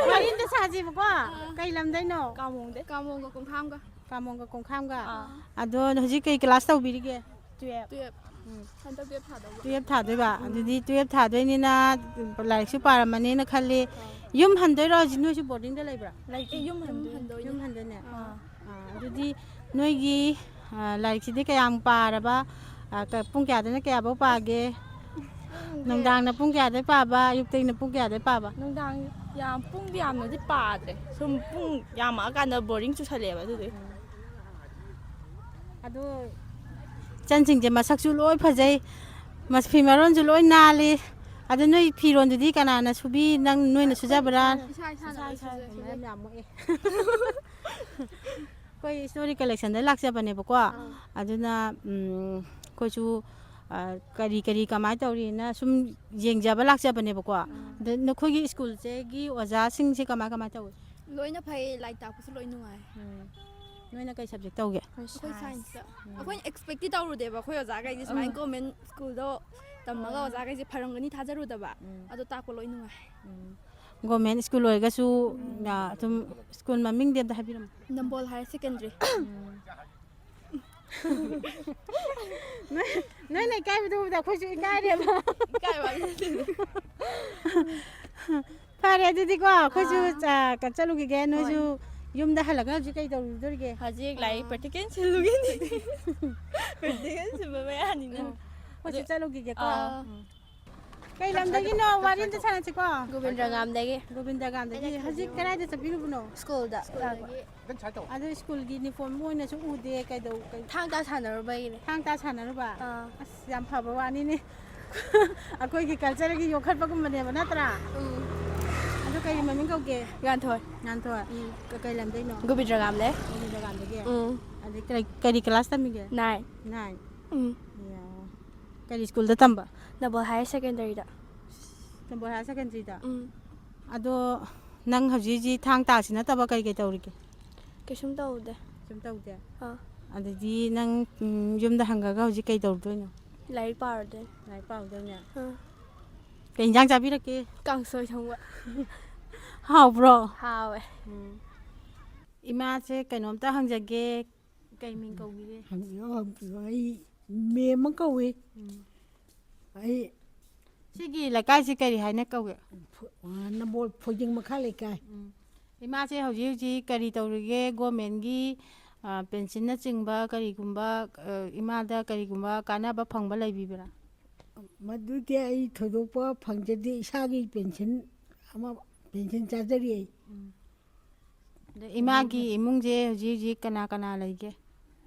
ꯋꯥꯔꯤ ꯑꯝꯇ ꯁꯥꯁꯦꯕꯀꯣ꯫ ꯀꯩ ꯂꯝꯗꯩꯅꯣ? ꯀꯥꯃꯣꯡꯗꯩ꯫ ꯀꯥꯃꯣꯡꯒ ꯀꯣꯡꯈꯥꯝꯒ꯫ ꯀꯥꯃꯣꯡꯒ ꯀꯣꯡꯈꯥꯝꯒ꯫ ꯑꯥ꯫ ꯑꯗꯣ ꯍꯧꯖꯤꯛ ꯀꯩ ꯀ꯭ꯂꯥꯁ ꯇꯧꯕꯤꯔꯤꯒꯦ? ꯇꯨꯌꯦꯞ꯫ ꯇꯨꯌꯦꯞ꯫ ꯎꯝ꯫ ꯍꯟꯗꯛ ꯇꯨꯌꯦꯞ ꯊꯥꯗꯧꯕ꯫ ꯇꯨꯌꯦꯞ ꯊꯥꯗꯣꯏꯕ? ꯎꯝ꯫ ꯑꯗꯨꯗꯤ ꯇꯨꯌꯦꯞ ꯊꯥꯗꯣꯏꯅꯤꯅ ꯂꯥꯏꯔꯤꯛꯁꯨ ꯄꯥꯔꯝꯃꯅꯤꯅ ꯈꯜꯂꯤ꯫ ꯑꯥ꯫ ꯌꯨꯝ ꯍꯟꯗꯣꯏꯔꯣ ꯍꯧꯖꯤꯛ? ꯅꯣꯏꯁꯨ ꯕꯣꯔꯗꯤꯡꯗ ꯂꯩꯕ꯭ꯔꯥ? ꯂꯩꯇꯦ, ꯌꯨꯝ ꯍꯟꯗꯣꯏꯅꯦ꯫ ꯌꯨꯝ ꯍꯟꯗꯣꯏꯅꯦ? ꯑꯥ꯫ ꯑꯥ, ꯑꯗꯨꯗꯤ ꯅꯣꯏꯒꯤ, ꯑꯥ, ꯂꯥꯏꯔꯤꯛꯁꯤꯗꯤ ꯀꯌꯥꯝ ꯄꯥꯔꯕ? ꯑꯥ, ꯀ-, ꯄꯨꯡ ꯀꯌꯥꯗꯩꯅ ꯀꯌꯥꯐꯧ ꯄꯥꯒꯦ? ꯄꯨꯡꯁꯦ ꯅꯨꯡꯗꯥꯡꯅ ꯄꯨꯡ ꯀꯌꯥꯗꯩ ꯄꯥꯕ? ꯑꯌꯨꯛꯇꯩꯅ ꯄꯨꯡ ꯀꯌꯥꯗꯩ ꯄꯥꯕ? ꯅꯨꯡꯗꯥꯡ ꯌꯥꯝ, ꯄꯨꯡꯗꯤ ꯌꯥꯝꯅꯗꯤ ꯄꯥꯗ꯭ꯔꯦ꯫ ꯁꯨꯝ ꯄꯨꯡ ꯌꯥꯝꯃꯛꯑꯀꯥꯟꯗ ꯕꯣꯔꯤꯡ ꯆꯨꯁꯜꯂꯛꯑꯦꯕ ꯑꯗꯨꯗꯨꯒꯤ꯫ ꯑꯗꯣ ꯏꯆꯟꯁꯤꯡꯁꯦ ꯃꯁꯛꯁꯨ ꯂꯣꯏ ꯐꯖꯩ꯫ ꯃꯁ ꯐꯤ ꯃꯔꯣꯟꯁꯨ ꯂꯣꯏ ꯅꯥꯜꯂꯤ꯫ ꯑꯗꯨ ꯅꯣꯏ ꯐꯤꯔꯣꯟꯗꯨꯗꯤ ꯀꯅꯥꯅ ꯁꯨꯕꯤ? ꯅꯪ ꯅꯣꯏꯅ ꯁꯨꯖꯕ꯭ꯔꯥ? ꯏꯁꯥ ꯏꯁꯥꯅ ꯂꯣꯏ ꯁꯨꯖꯩ꯫ ꯃꯌꯥꯝ ꯌꯥꯝ ꯃꯣꯛꯑꯦ꯫ ꯑꯩꯈꯣꯏ ꯁ꯭ꯇꯣꯔꯤ ꯀꯂꯦꯛꯁꯟꯗ ꯂꯥꯛꯆꯕꯅꯦꯕꯀꯣ꯫ ꯑꯥ꯫ ꯑꯗꯨꯅ ꯎꯝ, ꯑꯩꯈꯣꯏꯁꯨ ꯑ, ꯀꯔꯤ ꯀꯔꯤ ꯀꯃꯥꯏꯅ ꯇꯧꯔꯤꯅ ꯁꯨꯝ ꯌꯦꯡꯖꯕ ꯂꯥꯛꯆꯕꯅꯦꯕꯀꯣ꯫ ꯑꯥ꯫ ꯑꯗ ꯅꯈꯣꯏꯒꯤ ꯁ꯭ꯀꯨꯜꯁꯤꯒꯤ ꯑꯣꯖꯥꯁꯤꯡꯁꯦ ꯀꯃꯥꯏ ꯀꯃꯥꯏ ꯇꯧꯏ? ꯂꯣꯏꯅ ꯐꯩ, ꯂꯥꯏꯔꯤꯛ ꯇꯥꯛꯄꯁꯨ ꯂꯣꯏ ꯅꯨꯡꯉꯥꯏ꯫ ꯎꯝ꯫ ꯅꯣꯏꯅ ꯀꯩ ꯁꯕꯖꯦꯛ ꯇꯧꯒꯦ? ꯑꯩꯈꯣꯏ ꯁꯥꯏꯟꯁꯇ꯫ ꯎꯝ꯫ ꯑꯩꯈꯣꯏꯅ ꯑꯦꯛꯁꯄꯦꯛꯇꯤ ꯇꯧꯔꯨꯗꯦꯕ, ꯑꯩꯈꯣꯏ ꯑꯣꯖꯥꯈꯩꯗꯤ ꯁꯨꯃꯥꯏꯅ ꯑꯥ꯫ ꯒꯣꯔꯃꯦꯟ ꯁ꯭ꯀꯨꯜꯗꯣ ꯇꯝꯃꯒ ꯑꯣ꯫ ꯑꯣꯖꯥꯈꯩꯁꯦ ꯐꯔꯝꯒꯅꯤ ꯊꯥꯖꯔꯨꯗꯕ꯫ ꯎꯝ꯫ ꯑꯗꯣ ꯇꯥꯛꯄ ꯂꯣꯏ ꯅꯨꯡꯉꯥꯏ꯫ ꯎꯝ꯫ ꯒꯣꯔꯃꯦꯟ ꯁ꯭ꯀꯨꯜ ꯑꯣꯏꯔꯒꯁꯨ, ꯎꯝ꯫ ꯑ, ꯑꯗꯨꯝ ꯁ꯭ꯀꯨꯜ ꯃꯃꯤꯡꯗꯤ ꯑꯝꯇ ꯍꯥꯏꯕꯤꯔꯝꯃꯨ꯫ ꯅꯝꯕꯣꯜ ꯍꯥꯌꯔ ꯁꯦꯀꯦꯟꯗꯔꯤ꯫ ꯎꯝ꯫ ꯅꯣꯏ, ꯅꯣꯏꯅ ꯏꯀꯥꯏꯕꯗꯣ ꯎꯕꯗ ꯑꯩꯈꯣꯏꯁꯨ ꯏꯀꯥꯏꯔꯦꯕ꯫ ꯏꯀꯥꯏ ꯋꯥꯔꯤ ꯅꯠꯇꯦꯗ꯫ ꯐꯔꯦ ꯑꯗꯨꯗꯤꯀꯣ, ꯑꯩꯈꯣꯏꯁꯨ ꯑꯥ꯫ ꯆꯥ-, ꯀ-, ꯆꯠꯂꯨꯈꯤꯒꯦ꯫ ꯅꯣꯏꯁꯨ ꯍꯣꯏ꯫ ꯌꯨꯝꯗ ꯍꯜꯂꯛꯑꯒ ꯍꯧꯖꯤꯛ ꯀꯩ ꯇꯧꯔꯨꯗꯣꯔꯤꯒꯦ? ꯍꯧꯖꯤꯛ ꯂꯥꯏꯔꯤꯛ ꯑꯥ꯫ ꯄ꯭ꯔꯦꯛꯇꯤꯀꯦꯜ ꯁꯤꯜꯂꯨꯒꯤꯅꯤ꯫ ꯄ꯭ꯔꯦꯛꯇꯤꯀꯦꯜ ꯁꯤꯟꯕ ꯃꯌꯥꯅꯤꯅ꯫ ꯑꯣ, ꯑꯩꯈꯣꯏꯁꯨ ꯑꯗꯨ ꯆꯠꯂꯨꯈꯤꯒꯦꯀꯣ꯫ ꯑꯥ꯫ ꯎꯝ꯫ ꯀꯩ ꯂꯝꯗꯒꯤꯅꯣ? ꯋꯥꯔꯤ ꯑꯝꯇ ꯁꯥꯟꯅꯁꯤꯀꯣ꯫ ꯒꯣꯕꯤꯟꯗ꯭ꯔꯒꯥꯝꯗꯒꯤ꯫ ꯒꯣꯕꯤꯟꯗ꯭ꯔꯒꯥꯝꯗꯒꯤ꯫ ꯍꯧꯖꯤꯛ ꯀꯗꯥꯏꯗ ꯆꯠꯄꯤꯔꯨꯕꯅꯣ? ꯁ꯭ꯀꯨꯜꯗ꯫ ꯁ꯭ꯀꯨꯜꯗꯒꯤ꯫ ꯑꯗꯣ ꯁ꯭ꯀꯨꯜꯒꯤ ꯌꯨꯅꯤꯐꯣꯔꯝ ꯑꯣꯏꯅꯁꯨ ꯎꯗꯦ꯫ ꯀꯩꯗꯧ-, ꯀꯩ-, ꯊꯥꯡ ꯇꯥ ꯁꯥꯟꯅꯔꯨꯕꯒꯤꯅꯦ꯫ ꯊꯥꯡ ꯇꯥ ꯁꯥꯟꯅꯔꯨꯕ? ꯑꯥ꯫ ꯑꯁ, ꯌꯥꯝ ꯐꯕ ꯋꯥꯅꯤꯅꯦ꯫ ꯑꯩꯈꯣꯏꯒꯤ ꯀꯜꯆꯔꯒꯤ ꯌꯣꯛꯈꯠꯄꯒꯨꯝꯕꯅꯦꯕ, ꯅꯠꯇ꯭ꯔꯥ? ꯎꯝ꯫ ꯑꯗꯣ ꯀꯔꯤ ꯃꯃꯤꯡ ꯀꯧꯒꯦ? ꯉꯥꯟꯊꯣꯏ꯫ ꯉꯥꯟꯊꯣꯏ꯫ ꯎꯝ꯫ ꯀ-, ꯀꯩ ꯂꯝꯗꯩꯅꯣ? ꯒꯣꯕꯤꯟꯗ꯭ꯔꯒꯥꯝꯗꯩ꯫ ꯒꯣꯕꯤꯟꯗ꯭ꯔꯒꯥꯝꯗꯒꯤ? ꯎꯝ꯫ ꯑꯗꯩ ꯀꯔꯤ, ꯀꯔꯤ ꯀ꯭ꯂꯥꯁ ꯇꯝꯃꯤꯒꯦ? ꯅꯥꯏꯟ꯫ ꯅꯥꯏꯟ꯫ ꯎꯝ꯫ ꯌꯥ꯫ ꯀꯔꯤ ꯁ꯭ꯀꯨꯜꯗ ꯇꯝꯕ? ꯅꯝꯕꯣꯜ ꯍꯥꯌꯔ ꯁꯦꯀꯦꯟꯗꯔꯤꯗ꯫ ꯅꯝꯕꯣꯜ ꯍꯥꯌꯔ ꯁꯦꯀꯦꯟꯗꯔꯤꯗ? ꯎꯝ꯫ ꯑꯗꯣ ꯅꯪ ꯍꯧꯖꯤꯛ ꯍꯧꯖꯤꯛ ꯊꯥꯡ ꯇꯥꯁꯤ ꯅꯠꯇꯕ ꯀꯩ ꯀꯩ ꯇꯧꯔꯤꯒꯦ? ꯀꯩꯁꯨꯝ ꯇꯧꯗꯦ꯫ ꯀꯩꯁꯨꯝ ꯇꯧꯗꯦ? ꯑꯥ꯫ ꯑꯗꯨꯗꯤ ꯅꯪ, ꯎꯝ, ꯌꯨꯝꯗ ꯍꯪꯉꯒ ꯍꯧꯖꯤꯛ ꯀꯩ ꯇꯧꯔꯨꯗꯣꯏꯅꯣ? ꯂꯥꯏꯔꯤꯛ ꯄꯥꯔꯨꯗꯣꯏꯅꯦ꯫ ꯂꯥꯏꯔꯤꯛ ꯄꯥꯔꯨꯗꯣꯏꯅꯦ? ꯑꯥ꯫ ꯀꯩ ꯏꯟꯖꯥꯡ ꯆꯥꯕꯤꯔꯛꯀꯦ? ꯀꯥꯡꯁꯣꯏ ꯊꯣꯡꯕ꯫ ꯍꯥꯎꯕ꯭ꯔꯣ? ꯍꯥꯎꯋꯦ꯫ ꯎꯝ꯫ ꯏꯃꯥꯁꯦ ꯀꯩꯅꯣꯝꯇ ꯍꯪꯖꯒꯦ꯫ ꯀꯩ ꯃꯤꯡ ꯀꯧꯕꯤꯒꯦ? ꯍꯪꯕꯤꯌꯣ, ꯍꯪꯕꯤꯌꯣ꯫ ꯑꯩ ꯃꯦꯝ ꯑꯃ ꯀꯧꯏ꯫ ꯎꯝ꯫ ꯑꯩ ꯁꯤꯒꯤ ꯂꯩꯀꯥꯏꯁꯤ ꯀꯔꯤ ꯍꯥꯏꯅ ꯀꯧꯒꯦ? ꯐꯨ-, ꯑ, ꯅꯝꯕꯣꯜ ꯐꯣꯏꯖꯤꯡ ꯃꯈꯥ ꯂꯩꯀꯥꯏ꯫ ꯎꯝ꯫ ꯏꯃꯥꯁꯦ ꯍꯧꯖꯤꯛ ꯍꯧꯖꯤꯛ ꯀꯔꯤ ꯇꯧꯔꯤꯒꯦ? ꯒꯣꯔꯃꯦꯟꯒꯤ, ꯑ, ꯄꯦꯟꯁꯤꯟꯅꯆꯤꯡꯕ ꯀꯔꯤꯒꯨꯝꯕ, ꯑ, ꯏꯃꯥꯗ ꯀꯔꯤꯒꯨꯝꯕ ꯀꯥꯟꯅꯕ ꯐꯪꯕ ꯂꯩꯕꯤꯕ꯭ꯔꯥ? ꯃꯗꯨꯗꯤ ꯑꯩ ꯊꯣꯏꯗꯣꯛꯄ ꯐꯪꯖꯗꯦ꯫ ꯏꯁꯥꯒꯤ ꯄꯦꯟꯁꯤꯟ ꯑꯃ, ꯄꯦꯟꯁꯤꯟ ꯆꯥꯖꯔꯤ ꯑꯩ꯫ ꯎꯝ꯫ ꯑꯗ ꯏꯃꯥꯒꯤ ꯏꯃꯨꯡꯁꯦ ꯍꯧꯖꯤꯛ ꯍꯧꯖꯤꯛ ꯀꯅꯥ ꯀꯅꯥ ꯂꯩꯒꯦ?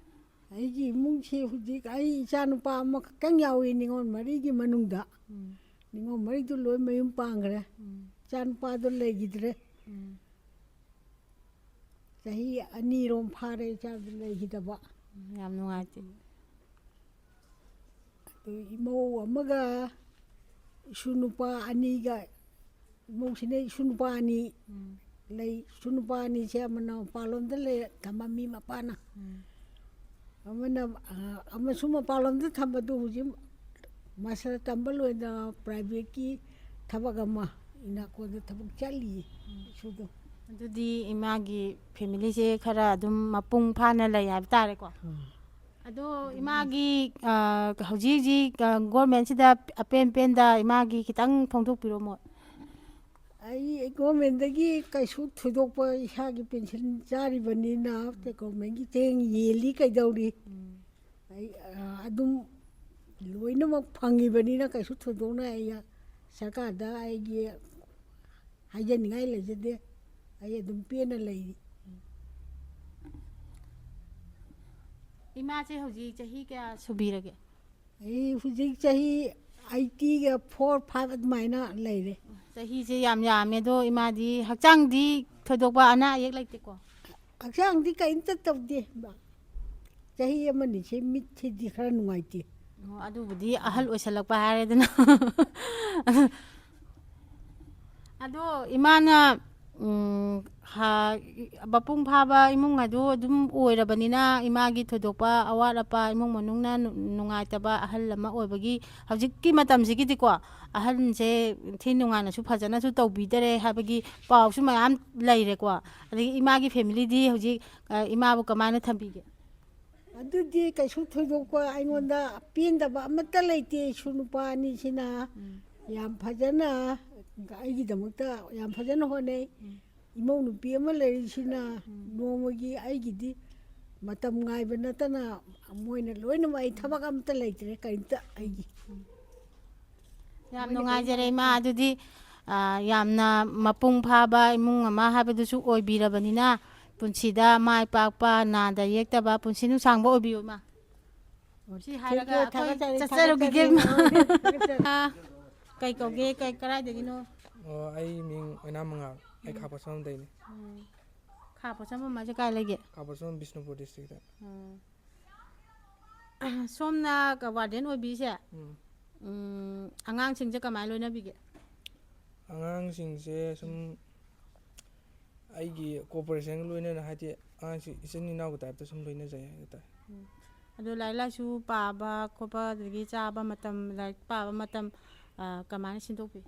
ꯑꯩꯒꯤ ꯏꯃꯨꯡꯁꯤ ꯍꯧꯖꯤꯛ ꯑꯩ ꯏꯆꯥꯅꯨꯄꯥ ꯑꯃꯈꯛꯇꯪ ꯌꯥꯎꯏ ꯅꯤꯉꯣꯜ ꯃꯔꯤꯒꯤ ꯃꯅꯨꯡꯗ꯫ ꯎꯝ꯫ ꯅꯤꯉꯣꯜ ꯃꯔꯤꯗꯨ ꯂꯣꯏ ꯃꯌꯨꯝ ꯄꯥꯟꯈ꯭ꯔꯦ꯫ ꯎꯝ꯫ ꯏꯆꯥꯅꯨꯄꯥꯗꯣ ꯂꯩꯈꯤꯗ꯭ꯔꯦ꯫ ꯎꯝ꯫ ꯆꯍꯤ ꯑꯅꯤꯔꯣꯝ ꯐꯥꯔꯦ ꯏꯆꯥꯗꯣ ꯂꯩꯈꯤꯗꯕ꯫ ꯎꯝ, ꯌꯥꯝ ꯅꯨꯡꯉꯥꯏꯇꯦ꯫ ꯑꯗꯨ ꯏꯃꯧ ꯑꯃꯒ ꯏꯁꯨ ꯅꯨꯄꯥ ꯑꯅꯤꯒ, ꯏꯃꯧꯁꯤꯅ ꯏꯁꯨ ꯅꯨꯄꯥ ꯑꯅꯤ ꯎꯝ꯫ ꯂꯩ꯫ ꯏꯁꯨ ꯅꯨꯄꯥ ꯑꯅꯤꯁꯦ ꯑꯃꯅ ꯃꯄꯥꯟꯂꯣꯝꯗ ꯂꯩ ꯊꯝꯃꯝꯃꯤ ꯃꯄꯥꯅ꯫ ꯎꯝ꯫ ꯑꯃꯅ, ꯑ, ꯑꯃꯁꯨ ꯃꯄꯥꯟꯂꯣꯝꯗ ꯊꯝꯕꯗꯨ ꯍꯧꯖꯤꯛ ꯃꯥꯁꯇꯔ ꯇꯝꯕ ꯂꯣꯏꯗꯅ ꯄ꯭ꯔꯥꯏꯚꯦꯠꯀꯤ ꯊꯕꯛ ꯑꯃ ꯏꯅꯥꯀꯣꯟꯗ ꯊꯕꯛ ꯆꯠꯂꯤꯌꯦ꯫ ꯎꯝ꯫ ꯏꯁꯨꯗꯣ꯫ ꯑꯗꯨꯗꯤ ꯏꯃꯥꯒꯤ ꯐꯦꯃꯤꯂꯤꯁꯦ ꯈꯔ ꯑꯗꯨꯝ ꯃꯄꯨꯡ ꯐꯥꯅ ꯂꯩ ꯍꯥꯏꯕ ꯇꯥꯔꯦꯀꯣ꯫ ꯎꯝ꯫ ꯑꯗꯣ ꯏꯃꯥꯒꯤ, ꯑ, ꯍꯧꯖꯤꯛ ꯍꯧꯖꯤꯛ, ꯑ, ꯒꯣꯔꯃꯦꯟꯁꯤꯗ ꯑꯄꯦꯟ ꯄꯦꯟꯗ ꯏꯃꯥꯒꯤ ꯈꯤꯇꯪ ꯐꯣꯡꯗꯣꯛꯄꯤꯔꯣ ꯃꯣꯠ꯫ ꯑꯩ ꯒꯣꯔꯃꯦꯟꯗꯒꯤ ꯀꯩꯁꯨ ꯊꯣꯏꯗꯣꯛꯄ ꯏꯁꯥꯒꯤ ꯄꯦꯟꯁꯤꯟ ꯆꯥꯔꯤꯕꯅꯤꯅ ꯒꯣꯔꯃꯦꯟꯒꯤ ꯆꯦꯡ ꯌꯦꯜꯂꯤ ꯀꯩꯗꯧꯔꯤ꯫ ꯎꯝ꯫ ꯑꯩ, ꯑ, ꯑꯗꯨꯝ ꯂꯣꯏꯅꯃꯛ ꯐꯪꯉꯤꯕꯅꯤꯅ ꯀꯩꯁꯨ ꯊꯣꯏꯗꯣꯛꯅ ꯑꯩ ꯁꯔꯀꯥꯔꯗ ꯑꯩꯒꯤ ꯍꯥꯏꯖꯅꯤꯡꯉꯥꯏ ꯂꯩꯖꯗꯦ꯫ ꯑꯩ ꯑꯗꯨꯝ ꯄꯦꯟꯅ ꯂꯩꯔꯤ꯫ ꯏꯃꯥꯁꯦ ꯍꯧꯖꯤꯛ ꯆꯍꯤ ꯀꯌꯥ ꯁꯨꯕꯤꯔꯒꯦ? ꯑꯩ ꯍꯧꯖꯤꯛ ꯆꯍꯤ ꯑꯩꯠꯇꯤꯒ ꯐꯣꯔ ꯐꯥꯏꯚ ꯑꯗꯨꯃꯥꯏꯅ ꯂꯩꯔꯦ꯫ ꯆꯍꯤꯁꯦ ꯌꯥꯝ ꯌꯥꯝꯃꯦ, ꯑꯗꯣ ꯏꯃꯥꯗꯤ ꯍꯛꯆꯥꯡꯗꯤ ꯊꯣꯏꯗꯣꯛꯄ ꯑꯅꯥ ꯑꯌꯦꯛ ꯂꯩꯇꯦꯀꯣ? ꯍꯛꯆꯥꯡꯗꯤ ꯀꯔꯤꯝꯇ ꯇꯧꯗꯦ꯫ ꯆꯍꯤ ꯑꯃꯅꯤꯁꯦ ꯃꯤꯠꯁꯤꯗꯤ ꯈꯔ ꯅꯨꯡꯉꯥꯏꯇꯦ꯫ ꯑꯣ, ꯑꯗꯨꯕꯨꯗꯤ ꯑꯍꯜ ꯑꯣꯏꯁꯜꯂꯛꯄ ꯍꯥꯏꯔꯦꯗꯅ꯫ ꯑꯗꯣ ꯏꯃꯥꯅ, ꯎꯝ, ꯍꯥ-, ꯃꯄꯨꯡ ꯐꯥꯕ ꯏꯃꯨꯡ ꯑꯗꯨ ꯑꯗꯨꯝ ꯑꯣꯏꯔꯕꯅꯤꯅ, ꯏꯃꯥꯒꯤ ꯊꯣꯏꯗꯣꯛꯄ ꯑꯋꯥꯠ ꯑꯄꯥ, ꯏꯃꯨꯡ ꯃꯅꯨꯡꯅ ꯅꯨ-, ꯅꯨꯡꯉꯥꯏꯇꯕ, ꯑꯍꯜ ꯑꯃ ꯑꯣꯏꯕꯒꯤ ꯍꯧꯖꯤꯛꯀꯤ ꯃꯇꯝꯁꯤꯒꯤꯗꯤꯀꯣ, ꯑꯍꯟꯁꯦ ꯏꯟꯊꯤ ꯅꯨꯡꯉꯥꯏꯅꯁꯨ ꯐꯖꯅꯁꯨ ꯇꯧꯕꯤꯗꯔꯦ ꯍꯥꯏꯕꯒꯤ ꯄꯥꯎꯁꯨ ꯃꯌꯥꯝ ꯂꯩꯔꯦꯀꯣ꯫ ꯑꯗꯒꯤ ꯏꯃꯥꯒꯤ ꯐꯦꯃꯤꯂꯤꯗꯤ ꯍꯧꯖꯤꯛ, ꯑ, ꯏꯃꯥꯕꯨ ꯀꯃꯥꯏꯅ ꯊꯝꯕꯤꯒꯦ? ꯑꯗꯨꯗꯤ ꯀꯩꯁꯨ ꯊꯣꯏꯗꯣꯛꯄ ꯑꯩꯉꯣꯟꯗ ꯄꯦꯟꯗꯕ ꯑꯃꯠꯇ ꯂꯩꯇꯦ꯫ ꯏꯁꯨ ꯅꯨꯄꯥ ꯑꯅꯤꯁꯤꯅ ꯎꯝ꯫ ꯌꯥꯝ ꯐꯖꯅ ꯑꯩꯒꯤꯗꯃꯛꯇ ꯌꯥꯝ ꯐꯖꯅ ꯍꯣꯠꯅꯩ꯫ ꯎꯝ꯫ ꯏꯃꯧ ꯅꯨꯄꯤ ꯑꯃ ꯂꯩꯔꯤꯁꯤꯅ ꯎꯝ꯫ ꯅꯣꯡꯃꯒꯤ ꯑꯩꯒꯤꯗꯤ ꯃꯇꯝ ꯉꯥꯏꯕ ꯅꯠꯇꯅ ꯃꯣꯏꯅ ꯂꯣꯏꯅꯃꯛ, ꯑꯩ ꯊꯕꯛ ꯑꯃꯠꯇ ꯂꯩꯇ꯭ꯔꯦ ꯀꯔꯤꯝꯇ ꯑꯩꯒꯤ꯫ ꯌꯥꯝ ꯅꯨꯡꯉꯥꯏꯖꯔꯦ ꯏꯃꯥ꯫ ꯑꯗꯨꯗꯤ, ꯑ, ꯌꯥꯝꯅ ꯃꯄꯨꯡ ꯐꯥꯕ ꯏꯃꯨꯡ ꯑꯃ ꯍꯥꯏꯕꯗꯨꯁꯨ ꯑꯣꯏꯕꯤꯔꯕꯅꯤꯅ, ꯄꯨꯟꯁꯤꯗ ꯃꯥꯏ ꯄꯥꯛꯄ, ꯅꯥꯗ ꯌꯦꯛꯇꯕ ꯄꯨꯟꯁꯤ ꯅꯨꯡꯁꯥꯡꯕ ꯑꯣꯏꯕꯤꯌꯨ, ꯏꯃꯥ꯫ ꯁꯤ ꯍꯥꯏꯔꯒ ꯑꯩꯈꯣꯏ ꯆꯠꯆꯔꯨꯈꯤꯒꯦ, ꯏꯃꯥ꯫ ꯑꯥ, ꯀꯩ ꯀꯧꯒꯦ? ꯀꯩ, ꯀꯗꯥꯏꯗꯒꯤꯅꯣ? ꯑꯣ, ꯑꯩ ꯃꯤꯡ ꯑꯣꯏꯅꯥꯝ ꯃꯉꯥꯜ꯫ ꯑꯩ ꯎꯝ꯫ ꯈꯥ ꯄꯣꯠꯁꯪꯕꯝꯗꯩꯅꯦ꯫ ꯎꯝ꯫ ꯈꯥ ꯄꯣꯠꯁꯪꯕꯝ ꯍꯥꯏꯁꯦ ꯀꯥꯏ ꯂꯩꯒꯦ? ꯈꯥ ꯄꯣꯠꯁꯪꯕꯝ ꯕꯤꯁꯅꯨꯄꯨꯔ ꯗꯤꯁꯇ꯭ꯔꯤꯛꯇ꯫ ꯎꯝ꯫ ꯁꯣꯝꯅ ꯋꯥꯔꯗꯦꯟ ꯑꯣꯏꯕꯤꯁꯦ, ꯎꯝ꯫ ꯎꯝ, ꯑꯉꯥꯡꯁꯤꯡꯁꯦ ꯀꯃꯥꯏꯅ ꯂꯣꯏꯅꯕꯤꯒꯦ? ꯑꯉꯥꯡꯁꯤꯡꯁꯦ ꯁꯨꯝ ꯑꯩꯒꯤ ꯀꯣꯑꯣꯄꯔꯦꯁꯟꯒ ꯂꯣꯏꯅꯅ, ꯍꯥꯏꯗꯤ, ꯑꯉꯥꯡꯁꯤ ꯏꯆꯤꯟ ꯏꯅꯥꯎꯒꯤ ꯇꯥꯏꯞꯇ ꯁꯨꯝ ꯂꯣꯏꯅꯖꯩ ꯍꯥꯏꯕ ꯇꯥꯔꯦ꯫ ꯎꯝ꯫ ꯑꯗꯣ ꯂꯥꯏꯔꯤꯛ ꯂꯥꯏꯁꯨ ꯄꯥꯕ ꯈꯣꯠꯄ, ꯑꯗꯒꯤ ꯆꯥꯕ ꯃꯇꯝ, ꯂꯥꯏꯔꯤꯛ ꯄꯥꯕ ꯃꯇꯝ, ꯑ, ꯀꯃꯥꯏꯅ ꯁꯤꯟꯗꯣꯛꯄꯤ?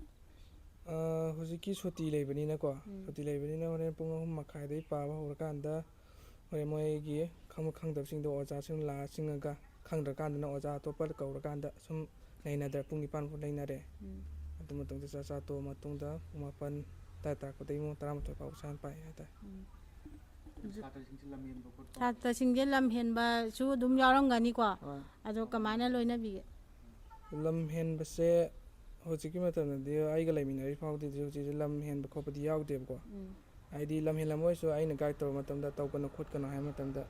ꯑ, ꯍꯧꯖꯤꯛꯀꯤ ꯁꯨꯇꯤ ꯂꯩꯕꯅꯤꯅꯀꯣ, ꯎꯝ꯫ ꯁꯨꯇꯤ ꯂꯩꯕꯅꯤꯅ ꯍꯣꯔꯦꯟ ꯄꯨꯡ ꯑꯍꯨꯝ ꯃꯈꯥꯏꯗꯩ ꯄꯥꯕ ꯍꯧꯔꯀꯥꯟꯗ, ꯍꯣꯔꯦꯟ ꯃꯣꯏꯒꯤ ꯈꯪꯕ ꯈꯪꯗꯕꯁꯤꯡꯗꯣ ꯑꯣꯖꯥꯁꯤꯡ ꯂꯥꯛꯑ ꯆꯤꯡꯉꯒ, ꯈꯪꯗ꯭ꯔꯀꯥꯟꯗꯅ ꯑꯣꯖꯥ ꯑꯇꯣꯞꯄ ꯀꯧꯔꯀꯥꯟꯗ ꯁꯨꯝ ꯅꯩꯅꯗ꯭ꯔꯦ, ꯄꯨꯡ ꯅꯤꯄꯥꯟ ꯐꯥꯎ ꯅꯩꯅꯔꯦ꯫ ꯎꯝ꯫ ꯑꯗꯨ ꯃꯇꯨꯡꯗ ꯆꯥꯛ ꯆꯥ ꯇꯣꯛꯑ ꯃꯇꯨꯡꯗ ꯄꯨꯡ ꯃꯥꯄꯟ ꯑꯗꯥꯏ ꯇꯥꯔꯛꯄꯗꯒꯤ ꯑꯃꯨꯛ ꯇꯔꯥꯃꯥꯊꯣꯏ ꯐꯥꯎꯕ ꯏꯁꯥꯅ ꯄꯥꯏ ꯍꯥꯏꯇꯥꯔꯦ꯫ ꯎꯝ꯫ ꯁꯥꯇ꯭ꯔꯁꯤꯡꯁꯦ ꯂꯝ ꯍꯦꯟꯕ ꯈꯣꯠꯄ? ꯁꯥꯇ꯭ꯔꯁꯤꯡꯁꯦ ꯂꯝ ꯍꯦꯟꯕꯁꯨ ꯑꯗꯨꯝ ꯌꯥꯎꯔꯝꯒꯅꯤꯀꯣ? ꯍꯣꯏ꯫ ꯑꯗꯣ ꯀꯃꯥꯏꯅ ꯂꯣꯏꯅꯕꯤꯒꯦ? ꯂꯝ ꯍꯦꯟꯕꯁꯦ ꯍꯧꯖꯤꯛꯀꯤ ꯃꯇꯝꯗꯗꯤ ꯑꯩꯒ ꯂꯩꯃꯤꯟꯅꯔꯤ ꯐꯥꯎꯗꯗꯤ ꯍꯧꯖꯤꯛꯁꯦ ꯂꯝ ꯍꯦꯟꯕ ꯈꯣꯠꯄꯗꯤ ꯌꯥꯎꯗꯦꯕꯀꯣ꯫ ꯎꯝ꯫ ꯍꯥꯏꯗꯤ ꯂꯝ ꯍꯦꯜꯂꯝꯃꯣꯏꯁꯨ ꯑꯩꯅ ꯒꯥꯏꯗ ꯇꯧꯕ ꯃꯇꯝꯗ, "ꯇꯧꯒꯅꯨ ꯈꯣꯠꯀꯅꯨ" ꯍꯥꯏꯕ ꯃꯇꯝꯗ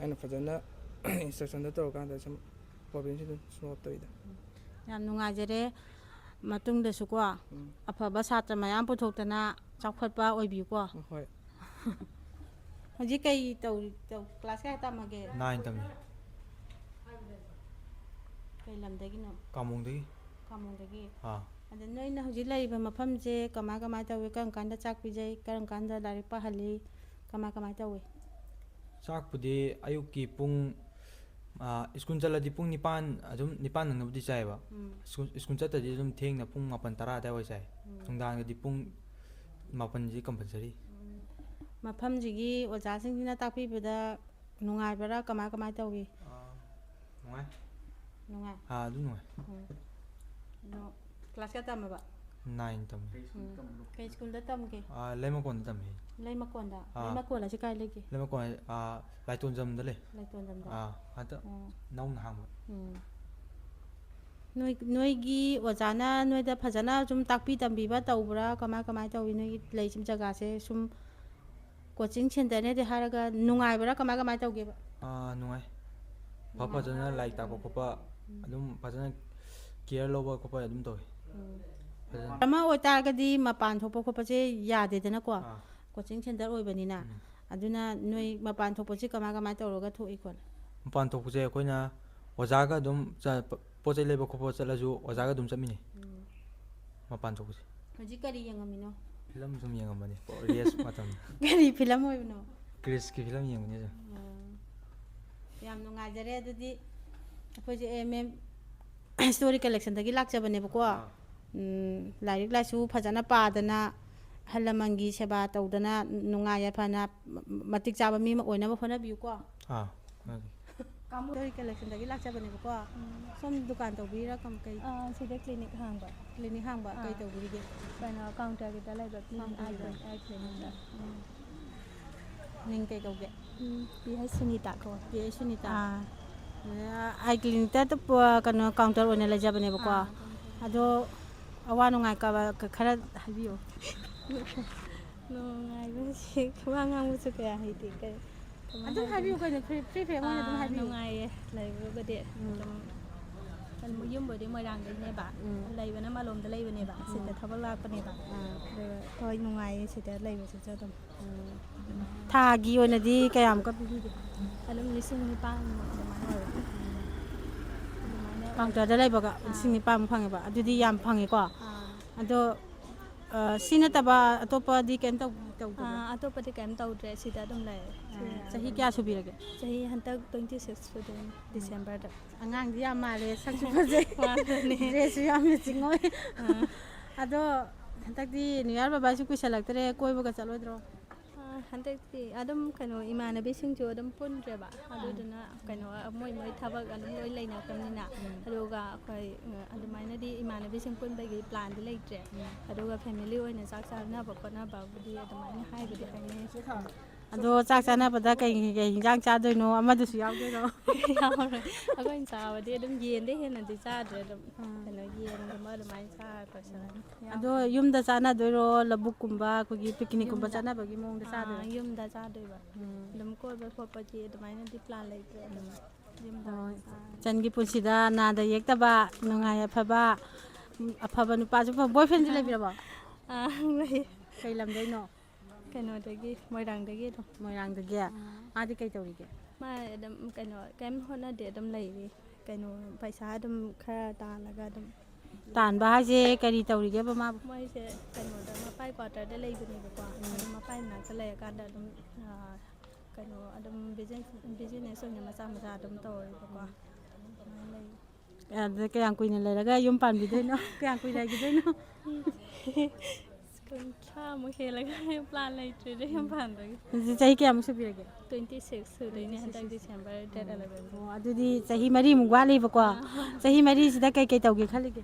ꯑꯩꯅ ꯐꯖꯅ ꯏꯟꯁꯇ꯭ꯔꯛꯁꯟꯗꯣ ꯇꯧꯔꯀꯥꯟꯗ ꯁꯨꯝ ꯄ꯭ꯔꯣꯕ꯭ꯂꯦꯝꯁꯦ ꯑꯗꯨꯝ ꯁꯣꯜꯕ ꯇꯧꯋꯤꯗ꯫ ꯌꯥꯝ ꯅꯨꯡꯉꯥꯏꯖꯔꯦ꯫ ꯃꯇꯨꯡꯗꯁꯨꯀꯣ, ꯎꯝ꯫ ꯑꯐꯕ ꯁꯥꯇ꯭ꯔ ꯃꯌꯥꯝ ꯄꯨꯊꯣꯛꯇꯅ ꯆꯥꯎꯈꯠꯄ ꯑꯣꯏꯕꯤꯌꯨꯀꯣ꯫ ꯍꯣꯏ꯫ ꯍꯧꯖꯤꯛ ꯀꯩ ꯇꯧꯔꯤ, ꯇꯧ-, ꯀ꯭ꯂꯥꯁ ꯀꯌꯥ ꯇꯝꯃꯒꯦ? ꯅꯥꯏꯟ ꯇꯝꯃꯤ꯫ ꯀꯩ ꯂꯝꯗꯒꯤꯅꯣ? ꯀꯥꯃꯣꯡꯗꯒꯤ꯫ ꯀꯥꯃꯣꯡꯗꯒꯤ? ꯑꯥ꯫ ꯑꯗ ꯅꯣꯏꯅ ꯍꯧꯖꯤꯛ ꯂꯩꯔꯤꯕ ꯃꯐꯝꯁꯦ ꯀꯃꯥꯏ ꯀꯃꯥꯏ ꯇꯧꯏ? ꯀꯔꯝ ꯀꯥꯟꯗ ꯆꯥꯛ ꯄꯤꯖꯩ? ꯀꯔꯝ ꯀꯥꯟꯗ ꯂꯥꯏꯔꯤꯛ ꯄꯥꯍꯜꯂꯤ? ꯀꯃꯥꯏ ꯀꯃꯥꯏ ꯇꯧꯏ? ꯆꯥꯛꯄꯨꯗꯤ ꯑꯌꯨꯛꯀꯤ ꯄꯨꯡ, ꯑꯥ, ꯁ꯭ꯀꯨꯜ ꯆꯠꯂꯗꯤ ꯄꯨꯡ ꯅꯤꯄꯥꯟ, ꯑꯗꯨꯝ ꯅꯤꯄꯥꯟ ꯅꯪꯅꯕꯗꯤ ꯆꯥꯏꯌꯦꯕ꯫ ꯎꯝ꯫ ꯁ꯭ꯀꯨꯜ, ꯁ꯭ꯀꯨꯜ ꯆꯠꯇ꯭ꯔꯗꯤ ꯑꯗꯨꯝ ꯊꯦꯡꯅ ꯄꯨꯡ ꯃꯥꯄꯟ ꯇꯔꯥ ꯑꯗꯥꯏꯋꯥꯏ ꯆꯥꯏ꯫ ꯎꯝ꯫ ꯅꯨꯡꯗꯥꯡꯗꯗꯤ ꯄꯨꯡ ꯃꯥꯄꯟꯁꯤ ꯀꯝꯄꯜꯁꯔꯤ꯫ ꯎꯝ꯫ ꯃꯐꯝꯁꯤꯒꯤ ꯑꯣꯖꯥꯁꯤꯡꯁꯤꯅ ꯇꯥꯛꯄꯤꯕꯗ ꯅꯨꯡꯉꯥꯏꯕꯔꯥ? ꯀꯃꯥꯏ ꯀꯃꯥꯏ ꯇꯧꯏ? ꯑꯥ, ꯅꯨꯡꯉꯥꯏ꯫ ꯅꯨꯡꯉꯥꯏ? ꯑꯥ, ꯑꯗꯨꯝ ꯅꯨꯡꯉꯥꯏ꯫ ꯎꯝ꯫ ꯑꯗꯣ ꯀ꯭ꯂꯥꯁ ꯀꯌꯥ ꯇꯝꯃꯕ? ꯅꯥꯏꯟ ꯇꯝꯃꯤ꯫ ꯎꯝ꯫ ꯀꯩ ꯁ꯭ꯀꯨꯜꯗ ꯇꯝꯒꯦ? ꯑꯥ, ꯂꯩꯃꯀꯣꯟꯗ ꯇꯝꯃꯤ꯫ ꯂꯩꯃꯀꯣꯟꯗ? ꯑꯥ꯫ ꯂꯩꯃꯀꯣꯟ ꯍꯥꯏꯁꯦ ꯀꯥꯏ ꯂꯩꯒꯦ? ꯂꯩꯃꯀꯣꯟ, ꯑꯥ, ꯂꯥꯏꯇꯣꯟꯖꯝꯗ ꯂꯩ꯫ ꯂꯥꯏꯇꯣꯟꯖꯝꯗ? ꯑꯥ, ꯍꯟꯗꯛ ꯑꯣ꯫ ꯅꯧꯅ ꯍꯥꯡꯕ꯫ ꯎꯝ꯫ ꯅꯣꯏ, ꯅꯣꯏꯒꯤ ꯑꯣꯖꯥꯅ ꯅꯣꯏꯗ ꯐꯖꯅ ꯁꯨꯝ ꯇꯥꯛꯄꯤ ꯇꯝꯕꯤꯕ ꯇꯧꯕ꯭ꯔꯥ? ꯀꯃꯥꯏ, ꯀꯃꯥꯏ ꯇꯧꯏ? ꯅꯣꯏꯒꯤ ꯂꯩ ꯁꯨꯝ ꯖꯒꯥꯁꯦ ꯁꯨꯝ ꯀꯣꯆꯤꯡ ꯁꯦꯟꯇꯔꯅꯦꯗꯤ ꯍꯥꯏꯔꯒ ꯅꯨꯡꯉꯥꯏꯕ꯭ꯔꯥ, ꯀꯃꯥꯏ ꯀꯃꯥꯏ ꯇꯧꯒꯦꯕ? ꯑꯥ, ꯅꯨꯡꯉꯥꯏ꯫ ꯐ ꯐꯖꯅ ꯂꯥꯏꯔꯤꯛ ꯇꯥꯛꯄ ꯈꯣꯠꯄ, ꯑꯗꯨꯝ ꯐꯖꯅ ꯀꯤꯌꯔ ꯂꯧꯕ ꯈꯣꯠꯄ ꯑꯗꯨꯝ ꯇꯧꯋꯤ꯫ ꯐꯖꯅ ꯑꯃ ꯑꯣꯏꯇꯥꯔꯒꯗꯤ ꯃꯄꯥꯟ ꯊꯣꯛꯄ ꯈꯣꯠꯄꯁꯦ ꯌꯥꯗꯦꯗꯅꯀꯣ, ꯑꯥ, ꯀꯣꯆꯤꯡ ꯁꯦꯟꯇꯔ ꯑꯣꯏꯕꯅꯤꯅ꯫ ꯎꯝ꯫ ꯑꯗꯨꯅ ꯅꯣꯏ ꯃꯄꯥꯟ ꯊꯣꯛꯄꯁꯤ ꯀꯃꯥꯏ ꯀꯃꯥꯏ ꯇꯧꯔꯒ ꯊꯣꯛꯏ ꯈꯣꯠꯂꯤ? ꯃꯄꯥꯟ ꯊꯣꯛꯄꯁꯦ ꯑꯩꯈꯣꯏꯅ ꯑꯣꯖꯥꯒ ꯑꯗꯨꯝ ꯆ-, ꯄꯣꯠ ꯆꯩ ꯂꯩꯕ ꯈꯣꯠꯄ ꯆꯠꯂꯁꯨ ꯑꯣꯖꯥꯒ ꯑꯗꯨꯝ ꯆꯠꯃꯤꯟꯅꯩ꯫ ꯃꯄꯥꯟ ꯊꯣꯛꯄꯁꯦ꯫ ꯍꯧꯖꯤꯛ ꯀꯔꯤ ꯌꯦꯡꯉꯝꯃꯤꯅꯣ? ꯐꯤꯂꯝ ꯁꯨꯝ ꯌꯦꯡꯉꯝꯕꯅꯤ, ꯄꯣ-, ꯔꯦꯁ ꯃꯇꯝꯗ꯫ ꯀꯔꯤ ꯐꯤꯂꯝ ꯑꯣꯏꯕꯅꯣ? ꯀ꯭ꯔꯤꯁꯀꯤ ꯐꯤꯂꯝ ꯌꯦꯡꯕꯅꯤ, ꯁꯨꯝ꯫ ꯑꯣ, ꯌꯥꯝ ꯅꯨꯡꯉꯥꯏꯖꯔꯦ꯫ ꯑꯗꯨꯗꯤ ꯑꯩꯈꯣꯏꯁꯦ ꯑꯦꯝ ꯑꯦꯝ ꯁ꯭ꯇꯣꯔꯤ ꯀꯂꯦꯛꯁꯟꯗꯒꯤ ꯂꯥꯛꯆꯕꯅꯦꯕꯀꯣ꯫ ꯑꯥ꯫ ꯎꯝ, ꯂꯥꯏꯔꯤꯛ ꯂꯥꯏꯁꯨ ꯐꯖꯅ ꯄꯥꯗꯅ, ꯑꯍꯜ ꯂꯃꯟꯒꯤ ꯁꯦꯕꯥ ꯇꯧꯗꯅ, ꯅꯨꯡꯉꯥꯏ ꯌꯥꯏꯐꯅ ꯃ-, ꯃꯇꯤꯛ ꯆꯥꯕ ꯃꯤ ꯑꯃ ꯑꯣꯏꯅꯕ ꯍꯣꯠꯅꯕꯤꯌꯨꯀꯣ꯫ ꯑꯥ, ꯍꯣꯠꯅꯒꯦ꯫ ꯁ꯭ꯇꯣꯔꯤ ꯀꯂꯦꯛꯁꯟꯗꯒꯤ ꯂꯥꯛꯆꯕꯅꯦꯕꯀꯣ꯫ ꯁꯣꯝ ꯗꯨꯀꯥꯟ ꯇꯧꯕꯤꯔꯥ, ꯀꯝ-, ꯀꯩ? ꯑꯥ, ꯁꯤꯗ ꯀ꯭ꯂꯤꯅꯤꯛ ꯍꯥꯡꯕ꯫ ꯀ꯭ꯂꯤꯅꯤꯛ ꯍꯥꯡꯕ? ꯀꯩ ꯑꯥ꯫ ꯇꯧꯕꯤꯔꯤꯒꯦ? ꯀꯩꯅꯣ, ꯀꯥꯎꯟꯇꯔꯒꯤꯗ ꯂꯩꯕ ꯀ꯭ꯂꯤꯅꯤꯛ, ꯑꯥꯏ ꯀꯥꯎꯟꯇꯔꯒꯤꯗ? ꯀ꯭ꯂꯤꯅꯤꯛ, ꯑꯥꯏ ꯀ꯭ꯂꯤꯅꯤꯛꯇ꯫ ꯎꯝ꯫ ꯃꯤꯡ ꯀꯩ ꯀꯧꯒꯦ? ꯎꯝ, ꯄꯤ ꯍꯩꯆ ꯁꯨꯅꯤꯇꯥ ꯀꯧꯋꯦ꯫ P H Sunita. ꯑꯥ꯫ ꯑꯥꯏ ꯀ꯭ꯂꯤꯅꯤꯛꯇ ꯇ-, ꯄ-, ꯀꯩꯅꯣ, ꯀꯥꯎꯟꯇꯔ ꯑꯣꯏꯅ ꯂꯩꯖꯕꯅꯦꯕꯀꯣ꯫ ꯑꯥ꯫ ꯑꯗꯣ ꯑꯋꯥ ꯅꯨꯡꯉꯥꯏ ꯀꯕ-, ꯈ-, ꯈꯔ ꯍꯥꯏꯕꯤꯌꯨ꯫ ꯅꯨꯡꯉꯥꯏꯕꯁꯦ ꯋꯥ ꯉꯥꯡꯕꯁꯨ ꯀꯌꯥ ꯍꯩꯇꯦ꯫ ꯀꯩ, ꯀꯃꯥꯏ ꯑꯗꯨꯝ ꯍꯥꯏꯕꯤꯌꯨ ꯍꯥꯏꯗꯣꯏꯅꯣ? ꯀꯩꯅꯣ, free, free, free ꯑꯣꯏꯅ ꯑꯗꯨꯝ ꯑꯥ, ꯍꯥꯏꯕꯤꯌꯨ꯫ ꯅꯨꯡꯉꯥꯏꯌꯦ꯫ ꯂꯩꯕꯕꯨꯗꯤ ꯎꯝ꯫ ꯑꯗꯨꯝ, ꯑꯗꯨꯝ ꯌꯨꯝꯕꯨꯗꯤ ꯃꯣꯏꯔꯥꯡꯗꯩꯅꯦꯕ꯫ ꯎꯝ꯫ ꯂꯩꯕꯅ ꯃꯥꯂꯣꯝꯗ ꯂꯩꯕꯅꯦꯕ꯫ ꯁꯤꯗ ꯎꯝ꯫ ꯊꯕꯛ ꯂꯥꯛꯄꯅꯦꯕ꯫ ꯑꯥ꯫ ꯑꯗꯨꯒ ꯍꯣꯏ, ꯅꯨꯡꯉꯥꯏꯌꯦ ꯁꯤꯗ ꯂꯩꯕꯁꯤꯁꯨ ꯑꯗꯨꯝ꯫ ꯎꯝ꯫ ꯊꯥꯒꯤ ꯑꯣꯏꯅꯗꯤ ꯀꯌꯥꯃꯨꯛꯀ ꯄꯤꯕꯤꯒꯦ? ꯑꯗꯨꯝ ꯂꯤꯁꯤꯡ ꯅꯤꯄꯥꯟꯃꯨꯛ ꯑꯗꯨꯃꯥꯏꯅ ꯑꯣꯏꯌꯦ꯫ ꯑꯗꯨꯃꯥꯏꯅ ꯑꯣꯏ-, ꯀꯥꯎꯟꯇꯔꯗ ꯂꯩꯕꯒ ꯑꯥ꯫ ꯂꯤꯁꯤꯡ ꯅꯤꯄꯥꯟꯃꯨꯛ ꯐꯪꯉꯦꯕ꯫ ꯑꯗꯨꯗꯤ ꯌꯥꯝ ꯐꯪꯉꯦꯀꯣ꯫ ꯑꯥ꯫ ꯑꯗꯣ, ꯑ, ꯁꯤ ꯅꯠꯇꯕ ꯑꯇꯣꯞꯄꯗꯤ ꯀꯩꯝ ꯇꯧ-, ꯇꯧꯗꯕ꯭ꯔꯥ? ꯑꯥ, ꯑꯇꯣꯞꯄꯗꯤ ꯀꯩꯝ ꯇꯧꯗ꯭ꯔꯦ, ꯁꯤꯗ ꯑꯗꯨꯝ ꯂꯩꯔꯦ꯫ ꯁꯤ ꯑ, ꯃꯌꯥꯝ ꯆꯍꯤ ꯑꯗꯨꯝ ꯀꯌꯥ ꯁꯨꯕꯤꯔꯒꯦ? ꯆꯍꯤ ꯍꯟꯗꯛ twenty six ꯁꯨꯗꯣꯏꯅꯤ, December ꯗ꯫ ꯑꯉꯥꯡꯗꯤ ꯌꯥꯝ ꯃꯥꯜꯂꯦ, ꯁꯛꯁꯨ ꯐꯖꯩ, ꯃꯥꯜꯂꯅꯤ꯫ ꯗ꯭ꯔꯦꯁꯁꯨ ꯌꯥꯝ matching ꯑꯣꯏ꯫ ꯑꯥ꯫ ꯑꯗꯣ ꯍꯟꯗꯛꯇꯤ ꯅ꯭ꯌꯨ ꯏꯌꯔ ꯕꯥꯏ ꯕꯥꯏꯁꯨ ꯀꯨꯏꯁꯜꯂꯛꯇ꯭ꯔꯦ, ꯀꯣꯏꯕꯒ ꯆꯠꯂꯣꯏꯗ꯭ꯔꯣ? ꯑꯥ, ꯍꯟꯗꯛꯇꯤ ꯑꯗꯨꯝ ꯀꯩꯅꯣ, ꯏꯃꯥꯟꯅꯕꯤꯁꯤꯡꯁꯨ ꯑꯗꯨꯝ ꯄꯨꯟꯗ꯭ꯔꯦꯕ, ꯑꯗꯨꯗꯨꯅ ꯀꯩꯅꯣ, ꯃꯣꯏ ꯃꯣꯏ ꯊꯕꯛ ꯑꯗꯨꯝ ꯂꯣꯏ ꯂꯩꯅꯈ꯭ꯔꯕꯅꯤꯅ꯫ ꯑꯗꯨꯒ ꯑꯩꯈꯣꯏ, ꯑ, ꯑꯗꯨꯃꯥꯏꯅꯗꯤ ꯏꯃꯥꯟꯅꯕꯤꯁꯤꯡ ꯄꯨꯟꯕꯒꯤ plan ꯗꯤ ꯂꯩꯇ꯭ꯔꯦ꯫ ꯑꯗꯨꯒ family ꯑꯣꯏꯅ ꯆꯥꯛ ꯆꯥꯅꯕ ꯈꯣꯠꯅꯕꯕꯨꯗꯤ ꯑꯗꯨꯃꯥꯏꯅ ꯍꯥꯏꯕꯨꯗꯤ ꯍꯥꯏꯅꯩ꯫ ꯑꯗꯣ ꯆꯥꯛ ꯆꯥꯅꯕꯗ ꯀꯩ ꯀꯩ ꯍꯤꯟꯖꯥꯡ ꯆꯥꯗꯣꯏꯅꯣ? ꯑꯃꯗꯨꯁꯨ ꯌꯥꯎꯗꯣꯏꯔꯣ? ꯌꯥꯎꯔꯣꯏ꯫ ꯑꯩꯈꯣꯏꯅ ꯆꯥꯕꯗꯤ ꯑꯗꯨꯝ ꯌꯦꯟꯗꯩ ꯍꯦꯟꯅꯗꯤ ꯆꯥꯗ꯭ꯔꯦ꯫ ꯑꯗꯨꯝ ꯀꯩꯅꯣ, ꯌꯦꯟꯒꯨꯝꯕ ꯑꯗꯨꯃꯥꯏꯅ ꯆꯥꯔ ꯂꯣꯏꯁꯤꯜꯂꯅꯤ꯫ ꯑꯗꯣ ꯌꯨꯝꯗ ꯆꯥꯟꯅꯗꯣꯏꯔꯣ, ꯂꯧꯕꯨꯛꯀꯨꯝꯕ, ꯑꯩꯈꯣꯏꯒꯤ ꯄꯤꯛꯅꯤꯛꯀꯨꯝꯕ ꯌꯨꯝꯗ꯫ ꯆꯠꯅꯕꯒꯤ ꯃꯑꯣꯡꯗ ꯑꯥ, ꯆꯥꯗꯣꯏꯔꯣ? ꯌꯨꯝꯗ ꯆꯥꯗꯣꯏꯕ꯫ ꯎꯝ꯫ ꯑꯗꯨꯝ ꯀꯣꯏꯕ ꯈꯣꯠꯄꯗꯤ ꯑꯗꯨꯃꯥꯏꯅꯗꯤ ꯄ꯭ꯂꯥꯟ ꯂꯩꯇ꯭ꯔꯦ꯫ ꯑꯗꯨꯝ ꯌꯨꯝꯗ ꯑꯣ, ꯑꯣꯏꯅ ꯆꯥꯔꯅꯤ꯫ ꯏꯆꯟꯒꯤ ꯄꯨꯟꯁꯤꯗ ꯅꯥꯗ ꯌꯦꯛꯇꯕ, ꯅꯨꯡꯉꯥꯏ ꯌꯥꯏꯐꯕ, ꯎꯝ, ꯑꯐꯕ ꯅꯨꯄꯥꯁꯨ ꯐꯪ-, boyfriendꯁꯨ ꯂꯩꯕꯤꯔꯕꯣ? ꯑꯥ, ꯂꯩ꯫ ꯀꯩ ꯂꯝꯗꯩꯅꯣ? ꯀꯩꯅꯣꯗꯒꯤ, ꯃꯣꯏꯔꯥꯡꯗꯒꯤ ꯑꯗꯨꯝ꯫ ꯃꯣꯏꯔꯥꯡꯗꯒꯤ? ꯑꯥ꯫ ꯃꯥꯗꯤ ꯀꯩ ꯇꯧꯔꯤꯒꯦ? ꯃꯥ ꯑꯗꯨꯝ ꯀꯩꯅꯣ, ꯀꯩꯝ ꯍꯣꯠꯅꯗꯦ, ꯑꯗꯨꯝ ꯂꯩꯔꯤ꯫ ꯀꯩꯅꯣ, ꯄꯩꯁꯥ ꯑꯗꯨꯝ ꯈꯔ ꯇꯥꯜꯂꯒ ꯑꯗꯨꯝ꯫ ꯇꯥꯟꯕ ꯍꯥꯏꯁꯦ ꯀꯔꯤ ꯇꯧꯔꯤꯒꯦꯕ ꯃꯥꯕꯨ? ꯃꯣꯏꯁꯦ ꯀꯩꯅꯣꯗ, ꯃꯄꯥꯏ ꯀ꯭ꯋꯥꯇꯔꯗ ꯂꯩꯕꯅꯦꯕꯀꯣ꯫ ꯑꯗꯨꯝ ꯃꯄꯥꯏ ꯃꯅꯥꯛꯇ ꯂꯩꯔꯀꯥꯟꯗ ꯑꯗꯨꯝ, ꯑꯥ, ꯀꯩꯅꯣ, ꯑꯗꯨꯝ ꯕꯤꯖꯤꯅꯦꯁ, ꯕꯤꯖꯤꯅꯦꯁ ꯑꯣꯏꯅ ꯃꯆꯥ ꯃꯆꯥ ꯑꯗꯨꯝ ꯇꯧꯔꯤꯕꯀꯣ꯫ ꯑꯗꯨꯃꯥꯏꯅ ꯂꯩ꯫ ꯑꯗꯨꯗ ꯀꯌꯥꯝ ꯀꯨꯏꯅ ꯂꯩꯔꯒ ꯌꯨꯝ ꯄꯥꯟꯕꯤꯗꯣꯏꯅꯣ? ꯀꯌꯥꯝ ꯀꯨꯏꯅ ꯂꯩꯈꯤꯗꯣꯏꯅꯣ? ꯀꯨꯟꯊ꯭ꯔꯥꯃꯨꯛ ꯍꯦꯜꯂꯒ ꯄ꯭ꯂꯥꯟ ꯂꯩꯇ꯭ꯔꯤꯗ ꯌꯨꯝ ꯄꯥꯟꯕꯒꯤ꯫ ꯑꯗꯨꯗꯤ ꯆꯍꯤ ꯀꯌꯥꯃꯨꯛ ꯁꯨꯕꯤꯔꯒꯦ? Twenty six ꯁꯨꯗꯣꯏꯅꯦ ꯍꯟꯗꯛ December date eleven꯫ ꯑꯣ, ꯑꯗꯨꯗꯤ ꯆꯍꯤ ꯃꯔꯤꯃꯨꯛ ꯋꯥꯠꯂꯤꯕꯀꯣ꯫ ꯆꯍꯤ ꯃꯔꯤꯁꯤꯗ ꯀꯩꯀꯩ ꯇꯧꯒꯦ ꯈꯜꯂꯤꯒꯦ?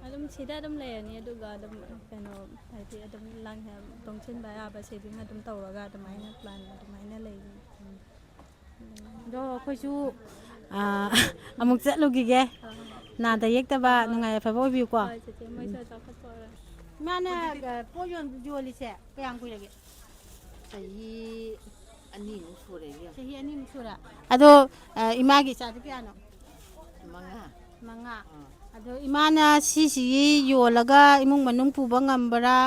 ꯑꯗꯨꯝ ꯁꯤꯗ ꯑꯗꯨꯝ ꯂꯩꯔꯅꯤ, ꯑꯗꯨꯒ ꯑꯗꯨꯝ ꯀꯩꯅꯣ, ꯍꯥꯏꯗꯤ ꯑꯗꯨꯝ ꯂꯥꯡ-, ꯇꯨꯡꯁꯤꯟꯕ ꯌꯥꯕ ꯁꯦꯚꯤꯡ ꯑꯗꯨꯝ ꯇꯧꯔꯒ ꯑꯗꯨꯃꯥꯏꯅ ꯄ꯭ꯂꯥꯟ ꯑꯗꯨꯃꯥꯏꯅ ꯂꯩꯔꯤ꯫ ꯑꯗꯣ ꯑꯩꯈꯣꯏꯁꯨ, ꯑꯥ, ꯑꯃꯨꯛ ꯆꯠꯂꯨꯈꯤꯒꯦ꯫ ꯅꯥꯗ ꯌꯦꯛꯇꯕ, ꯅꯨꯡꯉꯥꯏ ꯌꯥꯏꯐꯕ ꯑꯣꯏꯕꯤꯌꯨꯀꯣ꯫ ꯍꯣꯏ, ꯆꯦꯆꯦ, ꯃꯣꯏꯁꯨ ꯑꯆꯥꯄꯣꯠ ꯄꯣꯔꯛꯑꯣ꯫ ꯏꯃꯥꯅ, ꯑ, ꯄꯣꯠ ꯌꯣꯟ-, ꯌꯣꯜꯂꯤꯁꯦ ꯀꯌꯥꯝ ꯀꯨꯏꯔꯒꯦ? ꯆꯍꯤ ꯑꯅꯤꯃꯨꯛ ꯁꯨꯔꯦ, ꯏꯕꯦꯝꯃ꯫ ꯆꯍꯤ ꯑꯅꯤꯃꯨꯛ ꯁꯨꯔꯦ꯫ ꯑꯗꯣ, ꯑ, ꯏꯃꯥꯒꯤ ꯏꯆꯥꯗꯤ ꯀꯌꯥꯅꯣ? ꯃꯉꯥ꯫ ꯃꯉꯥ꯫ ꯑꯥ꯫ ꯑꯗꯣ ꯏꯃꯥꯅ ꯁꯤꯁꯤꯒꯤ ꯌꯣꯜꯂꯒ ꯏꯃꯨꯡ ꯃꯅꯨꯡ ꯄꯨꯕ ꯉꯝꯕ꯭ꯔꯥ?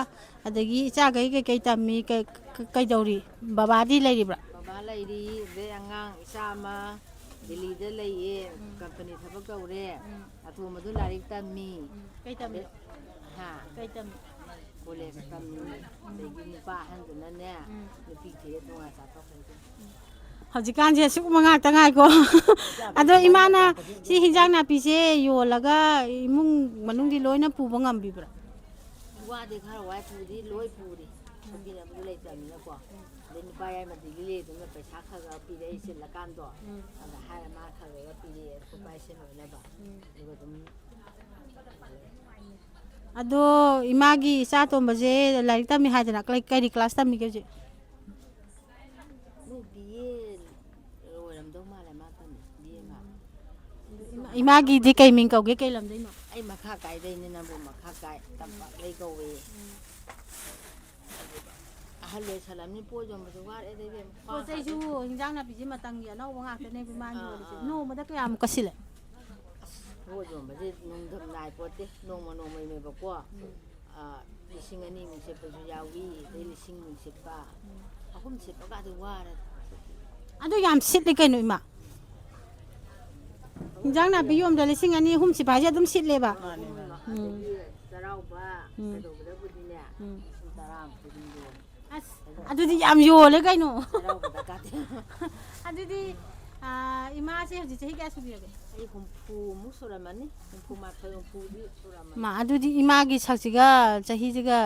ꯑꯗꯒꯤ ꯏꯆꯥꯈꯩ ꯀꯩꯀꯩ ꯇꯝꯃꯤ, ꯀꯩ-, ꯀ-, ꯀꯩꯗꯧꯔꯤ? ꯕꯕꯥꯗꯤ ꯂꯩꯔꯤꯕ꯭ꯔꯥ? ꯕꯕꯥ ꯂꯩꯔꯤ, ꯑꯗꯩ ꯑꯉꯥꯡ ꯏꯆꯥ ꯑꯃ ꯗꯤꯜꯂꯤꯗ ꯂꯩꯌꯦ, ꯀꯝꯄꯅꯤ ꯊꯕꯛ ꯇꯧꯔꯦ꯫ ꯑꯇꯣꯝꯕꯗꯨ ꯂꯥꯏꯔꯤꯛ ꯇꯝꯃꯤ꯫ ꯀꯩ ꯇꯝꯃꯤ? ꯍꯥ? ꯀꯩ ꯇꯝꯃꯤ? ꯀꯣꯂꯦꯖ ꯇꯝꯃꯤ꯫ ꯑꯗꯒꯤ ꯅꯨꯄꯥ ꯑꯍꯟꯗꯨꯅꯅꯦ, ꯅꯨꯄꯤ ꯊꯤꯔꯦ, ꯇꯣꯉꯥꯟ ꯆꯥꯊꯣꯛꯈ꯭ꯔꯦ꯫ ꯍꯧꯖꯤꯛꯀꯥꯟꯁꯦ ꯁꯤꯒꯨꯝꯕ ꯉꯥꯛꯇ ꯉꯥꯏꯀꯣ꯫ ꯑꯗꯣ ꯏꯃꯥꯅ ꯁꯤ ꯍꯤꯟꯖꯥꯡ ꯅꯥꯄꯤꯁꯦ ꯌꯣꯜꯂꯒ ꯏꯃꯨꯡ ꯃꯅꯨꯡꯗꯤ ꯂꯣꯏꯅ ꯄꯨꯕ ꯉꯝꯕꯤꯕ꯭ꯔꯥ? ꯋꯥꯗꯤ ꯈꯔ ꯋꯥꯏ, ꯄꯨꯗꯤ ꯂꯣꯏ ꯄꯨꯔꯤ꯫ ꯄꯨꯕꯤꯅꯕꯗꯨ ꯂꯩꯇꯕꯅꯤꯅꯀꯣ꯫ ꯑꯗꯩ ꯅꯨꯄꯥ ꯌꯥꯏꯃ ꯗꯤꯜꯂꯤ ꯂꯩꯗꯨꯅ ꯄꯩꯁꯥ ꯈꯔ ꯈꯔ ꯄꯤꯔꯛꯏ ꯆꯤꯜꯂꯀꯥꯟꯗꯣ꯫ ꯑꯗ ꯍꯥꯏꯔ ꯃꯥ ꯈꯔ ꯈꯔ ꯄꯤꯔꯛꯑꯦ, ꯑꯩꯈꯣꯏ ꯄꯥꯏ ꯁꯦꯟ ꯑꯣꯏꯅꯕ꯫ ꯑꯗꯨꯒ ꯑꯗꯨꯝ ꯑꯗꯣ ꯏꯃꯥꯒꯤ ꯏꯆꯥ ꯑꯇꯣꯝꯕꯁꯦ ꯂꯥꯏꯔꯤꯛ ꯇꯝꯃꯤ ꯍꯥꯏꯗꯅ, ꯀꯔꯤ, ꯀꯔꯤ ꯀ꯭ꯂꯥꯁ ꯇꯝꯃꯤꯒꯦ ꯍꯧꯖꯤꯛ? ꯏꯃꯥꯒꯤꯗꯤ ꯀꯩ ꯃꯤꯡ ꯀꯧꯒꯦ, ꯀꯩ ꯂꯝꯗꯩꯅꯣ? ꯑꯩ ꯃꯈꯥ ꯀꯥꯏꯗꯩꯅꯦ, ꯅꯝꯕꯣꯜ ꯃꯈꯥ ꯀꯥꯏ, ꯇꯝꯄꯥꯛ ꯂꯩ ꯀꯧꯋꯦ꯫ ꯑꯍꯜ ꯑꯣꯏꯁꯜꯂꯝꯅꯤ, ꯄꯣꯠ ꯌꯣꯟꯕꯁꯨ ꯋꯥꯔꯦ, ꯑꯗꯩꯗꯤ ꯄꯣꯠ ꯆꯩꯁꯨ, ꯍꯤꯟꯖꯥꯡ ꯅꯥꯄꯤꯁꯦ ꯃꯇꯝꯒꯤ ꯑꯅꯧꯕ ꯉꯥꯛꯇꯅꯦꯕ ꯏꯃꯥꯅ ꯑꯥ, ꯌꯣꯜꯂꯤꯁꯦ꯫ ꯑꯥ꯫ ꯅꯣꯡꯃꯗ ꯀꯌꯥꯃꯨꯛꯀ ꯁꯤꯠꯂꯦ? ꯑꯁ, ꯄꯣꯠ ꯌꯣꯟꯕꯁꯦ ꯅꯨꯡꯗꯝ ꯅꯥꯏ ꯄꯣꯠꯇꯦ, ꯅꯣꯡꯃ ꯅꯣꯡꯃꯩꯅꯦꯕꯀꯣ꯫ ꯎꯝ꯫ ꯑꯥ, ꯂꯤꯁꯤꯡ ꯑꯅꯤꯃꯨꯛ ꯁꯤꯠꯄꯁꯨ ꯌꯥꯎꯏ, ꯑꯗꯩ ꯂꯤꯁꯤꯡꯃꯨꯛ ꯁꯤꯠꯄ, ꯑꯍꯨꯝ ꯁꯤꯠꯄꯒꯗꯤ ꯋꯥꯔꯦ꯫ ꯑꯗꯨ ꯌꯥꯝ ꯁꯤꯠꯂꯤ ꯀꯩꯅꯣ, ꯏꯃꯥ꯫ ꯏꯟꯖꯥꯡ ꯅꯥꯄꯤ ꯌꯣꯟꯕꯗ ꯂꯤꯁꯤꯡ ꯑꯅꯤ, ꯑꯍꯨꯝ ꯁꯤꯠꯄ ꯍꯥꯏꯁꯦ ꯑꯗꯨꯝ ꯁꯤꯠꯂꯦꯕ꯫ ꯃꯥꯅꯦ, ꯃꯥꯅꯦ꯫ ꯎꯝ꯫ ꯑꯗꯒꯤ ꯆꯩꯔꯥꯎꯕ ꯎꯝ꯫ ꯀꯩꯗꯧꯕꯗꯕꯨꯗꯤꯅꯦ, ꯎꯝ꯫ ꯂꯤꯁꯤꯡ ꯇꯔꯥꯃꯨꯛꯇꯤ ꯑꯗꯨꯝ ꯌꯣꯜꯂꯦ꯫ ꯑꯁ, ꯑꯗꯨꯗꯤ ꯌꯥꯝ ꯌꯣꯜꯂꯦ ꯀꯩꯅꯣ꯫ ꯆꯩꯔꯥꯎꯕꯗ ꯀꯥꯗꯦ꯫ ꯑꯗꯨꯗꯤ, ꯑꯥ, ꯏꯃꯥꯁꯦ ꯍꯧꯖꯤꯛ ꯆꯍꯤ ꯀꯌꯥ ꯁꯨꯕꯤꯔꯒꯦ? ꯑꯩ ꯍꯨꯝꯐꯨꯃꯨꯛ ꯁꯨꯔꯝꯃꯅꯤ, ꯍꯨꯝꯐꯨ ꯃꯥꯊꯣꯏ, ꯍꯨꯝꯐꯨꯗꯤ ꯁꯨꯔꯝꯃꯅꯤ꯫ ꯃꯥ, ꯑꯗꯨꯗꯤ ꯏꯃꯥꯒꯤ ꯁꯛꯁꯤꯒ ꯆꯍꯤꯁꯤꯒ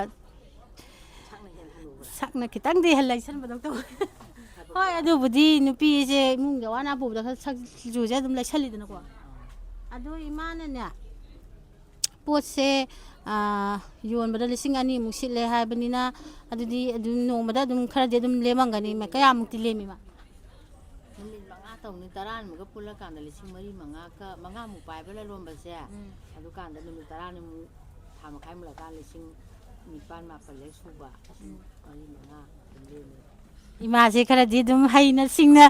ꯁꯛꯅ ꯍꯦꯟꯅ ꯍꯅꯨꯕ꯭ꯔꯥ? ꯁꯛꯅ ꯈꯤꯇꯪꯗꯤ ꯍꯦꯟ ꯂꯩꯁꯟꯕꯗꯧ ꯇꯧꯋꯦ꯫ ꯍꯣꯏ, ꯑꯗꯨꯕꯨꯗꯤ ꯅꯨꯄꯤꯁꯦ ꯏꯃꯨꯡꯒꯤ ꯑꯋꯥ ꯑꯅꯥ ꯄꯨꯕꯗ ꯈꯔ ꯁꯛ ꯆꯨꯁꯦ ꯑꯗꯨꯝ ꯂꯩꯁꯜꯂꯤꯗꯅꯀꯣ꯫ ꯑꯗꯣ ꯏꯃꯥꯅꯅꯦ, ꯄꯣꯠꯁꯦ, ꯑꯥ, ꯌꯣꯟꯕꯗ ꯂꯤꯁꯤꯡ ꯑꯅꯤꯃꯨꯛ ꯁꯤꯠꯂꯦ ꯍꯥꯏꯕꯅꯤꯅ, ꯑꯗꯨꯗꯤ ꯑꯗꯨꯝ ꯅꯣꯡꯃꯗ ꯑꯗꯨꯝ ꯈꯔꯗꯤ ꯑꯗꯨꯝ ꯂꯦꯝꯃꯝꯒꯅꯤ꯫ ꯀꯌꯥꯃꯨꯛꯇꯤ ꯂꯦꯝꯃꯤꯕ? ꯅꯨꯃꯤꯠ ꯃꯉꯥ ꯇꯧꯅꯤ, ꯇꯔꯥꯅꯤꯃꯨꯛꯀ ꯄꯨꯜꯂꯀꯥꯟꯗ ꯂꯤꯁꯤꯡ ꯃꯔꯤ ꯃꯉꯥꯒ, ꯃꯉꯥꯃꯨꯛ ꯄꯥꯏꯕ ꯂꯂꯣꯟꯕꯁꯦ, ꯎꯝ꯫ ꯑꯗꯨꯀꯥꯟꯗ ꯅꯨꯃꯤꯠ ꯇꯔꯥꯅꯤꯃꯨꯛ, ꯊꯥ ꯃꯈꯥꯏ ꯃꯨꯜꯂꯀꯥꯟꯗ ꯂꯤꯁꯤꯡ ꯅꯤꯄꯥꯟ ꯃꯥꯄꯟ ꯂꯦꯛ ꯁꯨꯕ, ꯂꯤꯁꯤꯡ ꯎꯝ꯫ ꯃꯔꯤ ꯃꯉꯥ ꯑꯗꯨꯝ ꯂꯦꯝꯃꯦ꯫ ꯏꯃꯥꯁꯦ ꯈꯔꯗꯤ ꯑꯗꯨꯝ ꯍꯩꯅ ꯁꯤꯡꯅ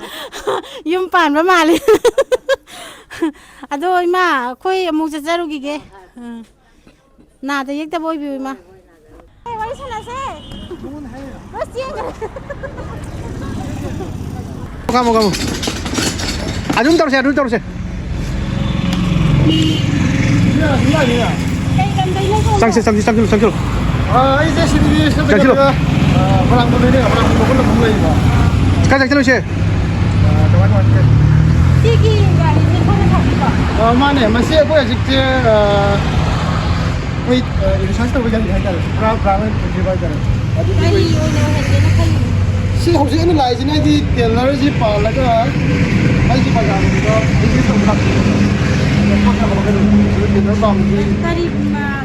ꯌꯨꯝ ꯄꯥꯟꯕ ꯃꯥꯜꯂꯤ꯫ ꯑꯗꯣ ꯏꯃꯥ, ꯑꯩꯈꯣꯏ ꯑꯃꯨꯛ ꯆꯠꯆꯔꯨꯈꯤꯒꯦ꯫ ꯎꯝ꯫ ꯅꯥꯗ ꯌꯦꯛꯇꯕ ꯑꯣꯏꯕꯤꯌꯨ, ꯏꯃꯥ꯫ ꯑꯦ, ꯋꯥꯔꯤ ꯁꯥꯟꯅꯁꯦ꯫ ꯂꯣꯏ ꯆꯦꯟꯈ꯭ꯔꯦ꯫ ꯀꯝꯃꯣ, ꯀꯝꯃꯣ꯫ ꯑꯗꯨꯝ ꯇꯧꯔꯁꯦ, ꯑꯗꯨꯝ ꯇꯧꯔꯁꯦ꯫ ꯀꯩ ꯂꯝꯗꯩꯅꯣ, ꯁꯣꯝꯗ? ꯆꯪꯁꯤ, ꯆꯪꯁꯤ, ꯆꯪꯁꯤꯜꯂꯨ, ꯆꯪꯁꯤꯜꯂꯨ꯫ ꯑ, ꯑꯩꯁꯦ ꯁꯤꯗꯒꯤ ꯁꯤꯗ ꯆꯪꯁꯤꯜꯂꯨ꯫ ꯀꯩꯅꯣꯗ, ꯑ, ꯃꯣꯏꯔꯥꯡꯗꯣꯡꯗꯩꯅꯦ, ꯃꯣꯏꯔꯥꯡꯗꯣꯡꯗ ꯄꯨꯟꯅ ꯑꯗꯨꯝ ꯂꯩꯕ꯫ ꯀꯥꯏ ꯆꯪꯁꯤꯜꯂꯨꯁꯦ? ꯑ, ꯀꯃꯥꯏ, ꯀꯃꯥꯏ ꯇꯧꯒꯦ? ꯁꯤꯒꯤ ꯒꯥꯔꯤꯁꯦ ꯁꯣꯝꯅ ꯊꯧꯕꯤꯕ? ꯑ, ꯃꯥꯅꯦ, ꯃꯁꯤ ꯑꯩꯈꯣꯏ ꯍꯧꯖꯤꯛꯁꯦ, ꯑ, ꯑꯩꯈꯣꯏ, ꯑ, ꯔꯤꯁꯔꯁ ꯇꯧꯕ ꯒꯥꯔꯤ ꯍꯥꯏꯇꯥꯔꯦ, ꯄꯨꯔꯥ ꯕ꯭ꯔꯥꯟ ꯑꯣꯏꯅ ꯄꯨꯊꯣꯛꯈꯤꯕ ꯍꯥꯏꯇꯥꯔꯦ꯫ ꯑꯗꯨꯒꯤ ꯀꯔꯤ ꯑꯩꯈꯣꯏ ꯑꯣꯏꯅ ꯑꯣꯏꯍꯟꯒꯦꯅ ꯈꯜꯂꯤꯅꯣ? ꯁꯤ ꯍꯧꯖꯤꯛ ꯑꯩꯅ ꯂꯥꯛꯏꯁꯤꯅ ꯍꯥꯏꯗꯤ ꯇꯦꯂꯔꯁꯤ ꯄꯥꯜꯂꯒ ꯑꯩꯒꯤ ꯕꯖꯥꯔꯗ ꯕꯤꯖꯤꯅꯦꯁ ꯇꯧꯕ ꯂꯥꯛꯄꯅꯦꯕ꯫ ꯄꯣꯠ ꯊꯥꯕ ꯀꯩꯅꯣ, ꯇꯦꯂꯔ ꯄꯥꯝꯕꯒꯤ꯫ ꯀꯔꯤ, ꯃ-,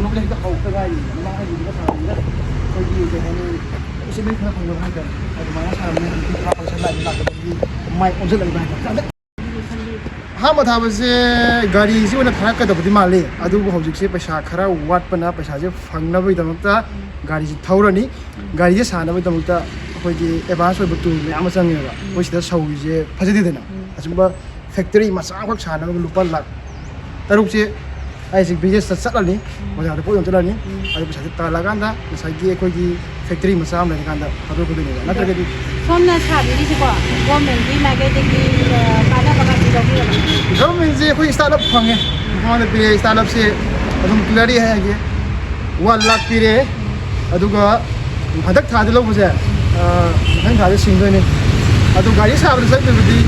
ꯇꯧꯅꯕꯗ ꯍꯦꯛꯇ ꯍꯧꯔꯛꯇ ꯉꯥꯏꯔꯤ꯫ ꯃꯃꯥꯡ ꯑꯩꯒꯤꯗꯨꯒ ꯊꯥꯔꯝꯃꯤꯅ ꯑꯩꯈꯣꯏꯒꯤ ꯀꯩ ꯍꯥꯏꯅꯤ, ꯏꯁꯤꯡ ꯈꯔ ꯐꯪꯗꯕ ꯍꯥꯏꯇꯥꯔꯦ꯫ ꯑꯗꯨꯃꯥꯏꯅ ꯁꯥꯔꯝꯃꯦ꯫ ꯍꯧꯖꯤꯛꯇꯤ ꯄꯨꯔꯥ ꯄꯪꯁꯟ ꯂꯥꯛꯏ ꯂꯥꯛꯇꯕꯒꯤ ꯃꯥꯏ ꯑꯣꯟꯁꯤꯜꯂꯛꯏꯕ ꯍꯥꯏꯇꯥꯔꯦ꯫ ꯑꯍꯥꯟꯕ ꯊꯥꯕꯁꯦ ꯒꯥꯔꯤꯁꯤ ꯑꯣꯏꯅ ꯊꯥꯔꯛꯀꯗꯕꯗꯤ ꯃꯥꯜꯂꯤ, ꯑꯗꯨꯕꯨ ꯍꯧꯖꯤꯛꯁꯦ ꯄꯩꯁꯥ ꯈꯔ ꯋꯥꯠꯄꯅ ꯄꯩꯁꯥꯁꯦ ꯐꯪꯅꯕꯒꯤꯗꯃꯛꯇ ꯒꯥꯔꯤꯁꯤ ꯊꯧꯔꯅꯤ꯫ ꯒꯥꯔꯤꯁꯦ ꯁꯥꯅꯕꯒꯤꯗꯃꯛꯇ ꯑꯩꯈꯣꯏꯒꯤ ꯑꯦꯗꯚꯥꯟꯁ ꯑꯣꯏꯕ ꯇꯨꯜ ꯃꯌꯥꯝ ꯑꯃ ꯆꯪꯉꯦꯕ꯫ ꯑꯩꯈꯣꯏ ꯁꯤꯗ ꯁꯧꯔꯤꯁꯦ ꯐꯖꯗꯦꯗꯅ꯫ ꯑꯁꯨꯝꯕ ꯐꯦꯛꯇꯔꯤ ꯃꯆꯥ ꯑꯃꯈꯛ ꯁꯥꯅꯕ ꯂꯨꯄꯥ ꯂꯥꯛ ꯇꯔꯨꯛꯁꯦ ꯑꯩꯁꯦ ꯕꯤꯖꯤꯅꯦꯁꯇ ꯆꯠꯂꯅꯤ, ꯕꯖꯥꯔꯗ ꯄꯣꯠ ꯌꯣꯟ ꯆꯠꯂꯅꯤ꯫ ꯑꯗꯨ ꯄꯩꯁꯥꯁꯦ ꯇꯥꯜꯂꯛꯑꯀꯥꯟꯗ ꯉꯁꯥꯏꯒꯤ ꯑꯩꯈꯣꯏꯒꯤ ꯐꯦꯛꯇꯔꯤ ꯃꯆꯥ ꯑꯃ ꯂꯩꯔꯀꯥꯟꯗ ꯊꯥꯗꯣꯛꯀꯗꯣꯏꯅꯦꯕ꯫ ꯅꯠꯇ꯭ꯔꯒꯗꯤ ꯁꯣꯝꯅ ꯁꯥꯕꯤꯔꯤꯁꯤꯀꯣ, ꯒꯣꯔꯃꯦꯟꯒꯤ ꯃꯥꯏꯀꯩꯗꯒꯤ, ꯑ, ꯀꯥꯟꯅꯕ ꯀꯥꯇꯤ ꯂꯧꯕꯤꯔꯕ? ꯒꯣꯔꯃꯦꯟꯁꯦ ꯑꯩꯈꯣꯏ ꯁ꯭ꯇꯥꯔꯠ ꯑꯞ ꯐꯪꯉꯦ, ꯃꯉꯣꯟꯗ ꯄꯤꯔꯛꯑꯦ꯫ ꯁ꯭ꯇꯥꯔꯠ ꯑꯞꯁꯦ ꯑꯗꯨꯝ ꯀ꯭ꯂꯤꯌꯥꯔꯂꯤ ꯍꯥꯏꯔꯒꯦ, ꯋꯥꯟ ꯂꯥꯛ ꯄꯤꯔꯛꯑꯦ꯫ ꯑꯗꯨꯒ ꯍꯟꯗꯛ ꯊꯥꯗ ꯂꯧꯕꯁꯦ, ꯑ, ꯃꯊꯪ ꯊꯥꯗ ꯁꯤꯡꯗꯣꯏꯅꯦ꯫ ꯑꯗꯨ ꯒꯥꯔꯤ ꯁꯥꯕꯗ ꯆꯠꯇꯣꯏꯕꯗꯤ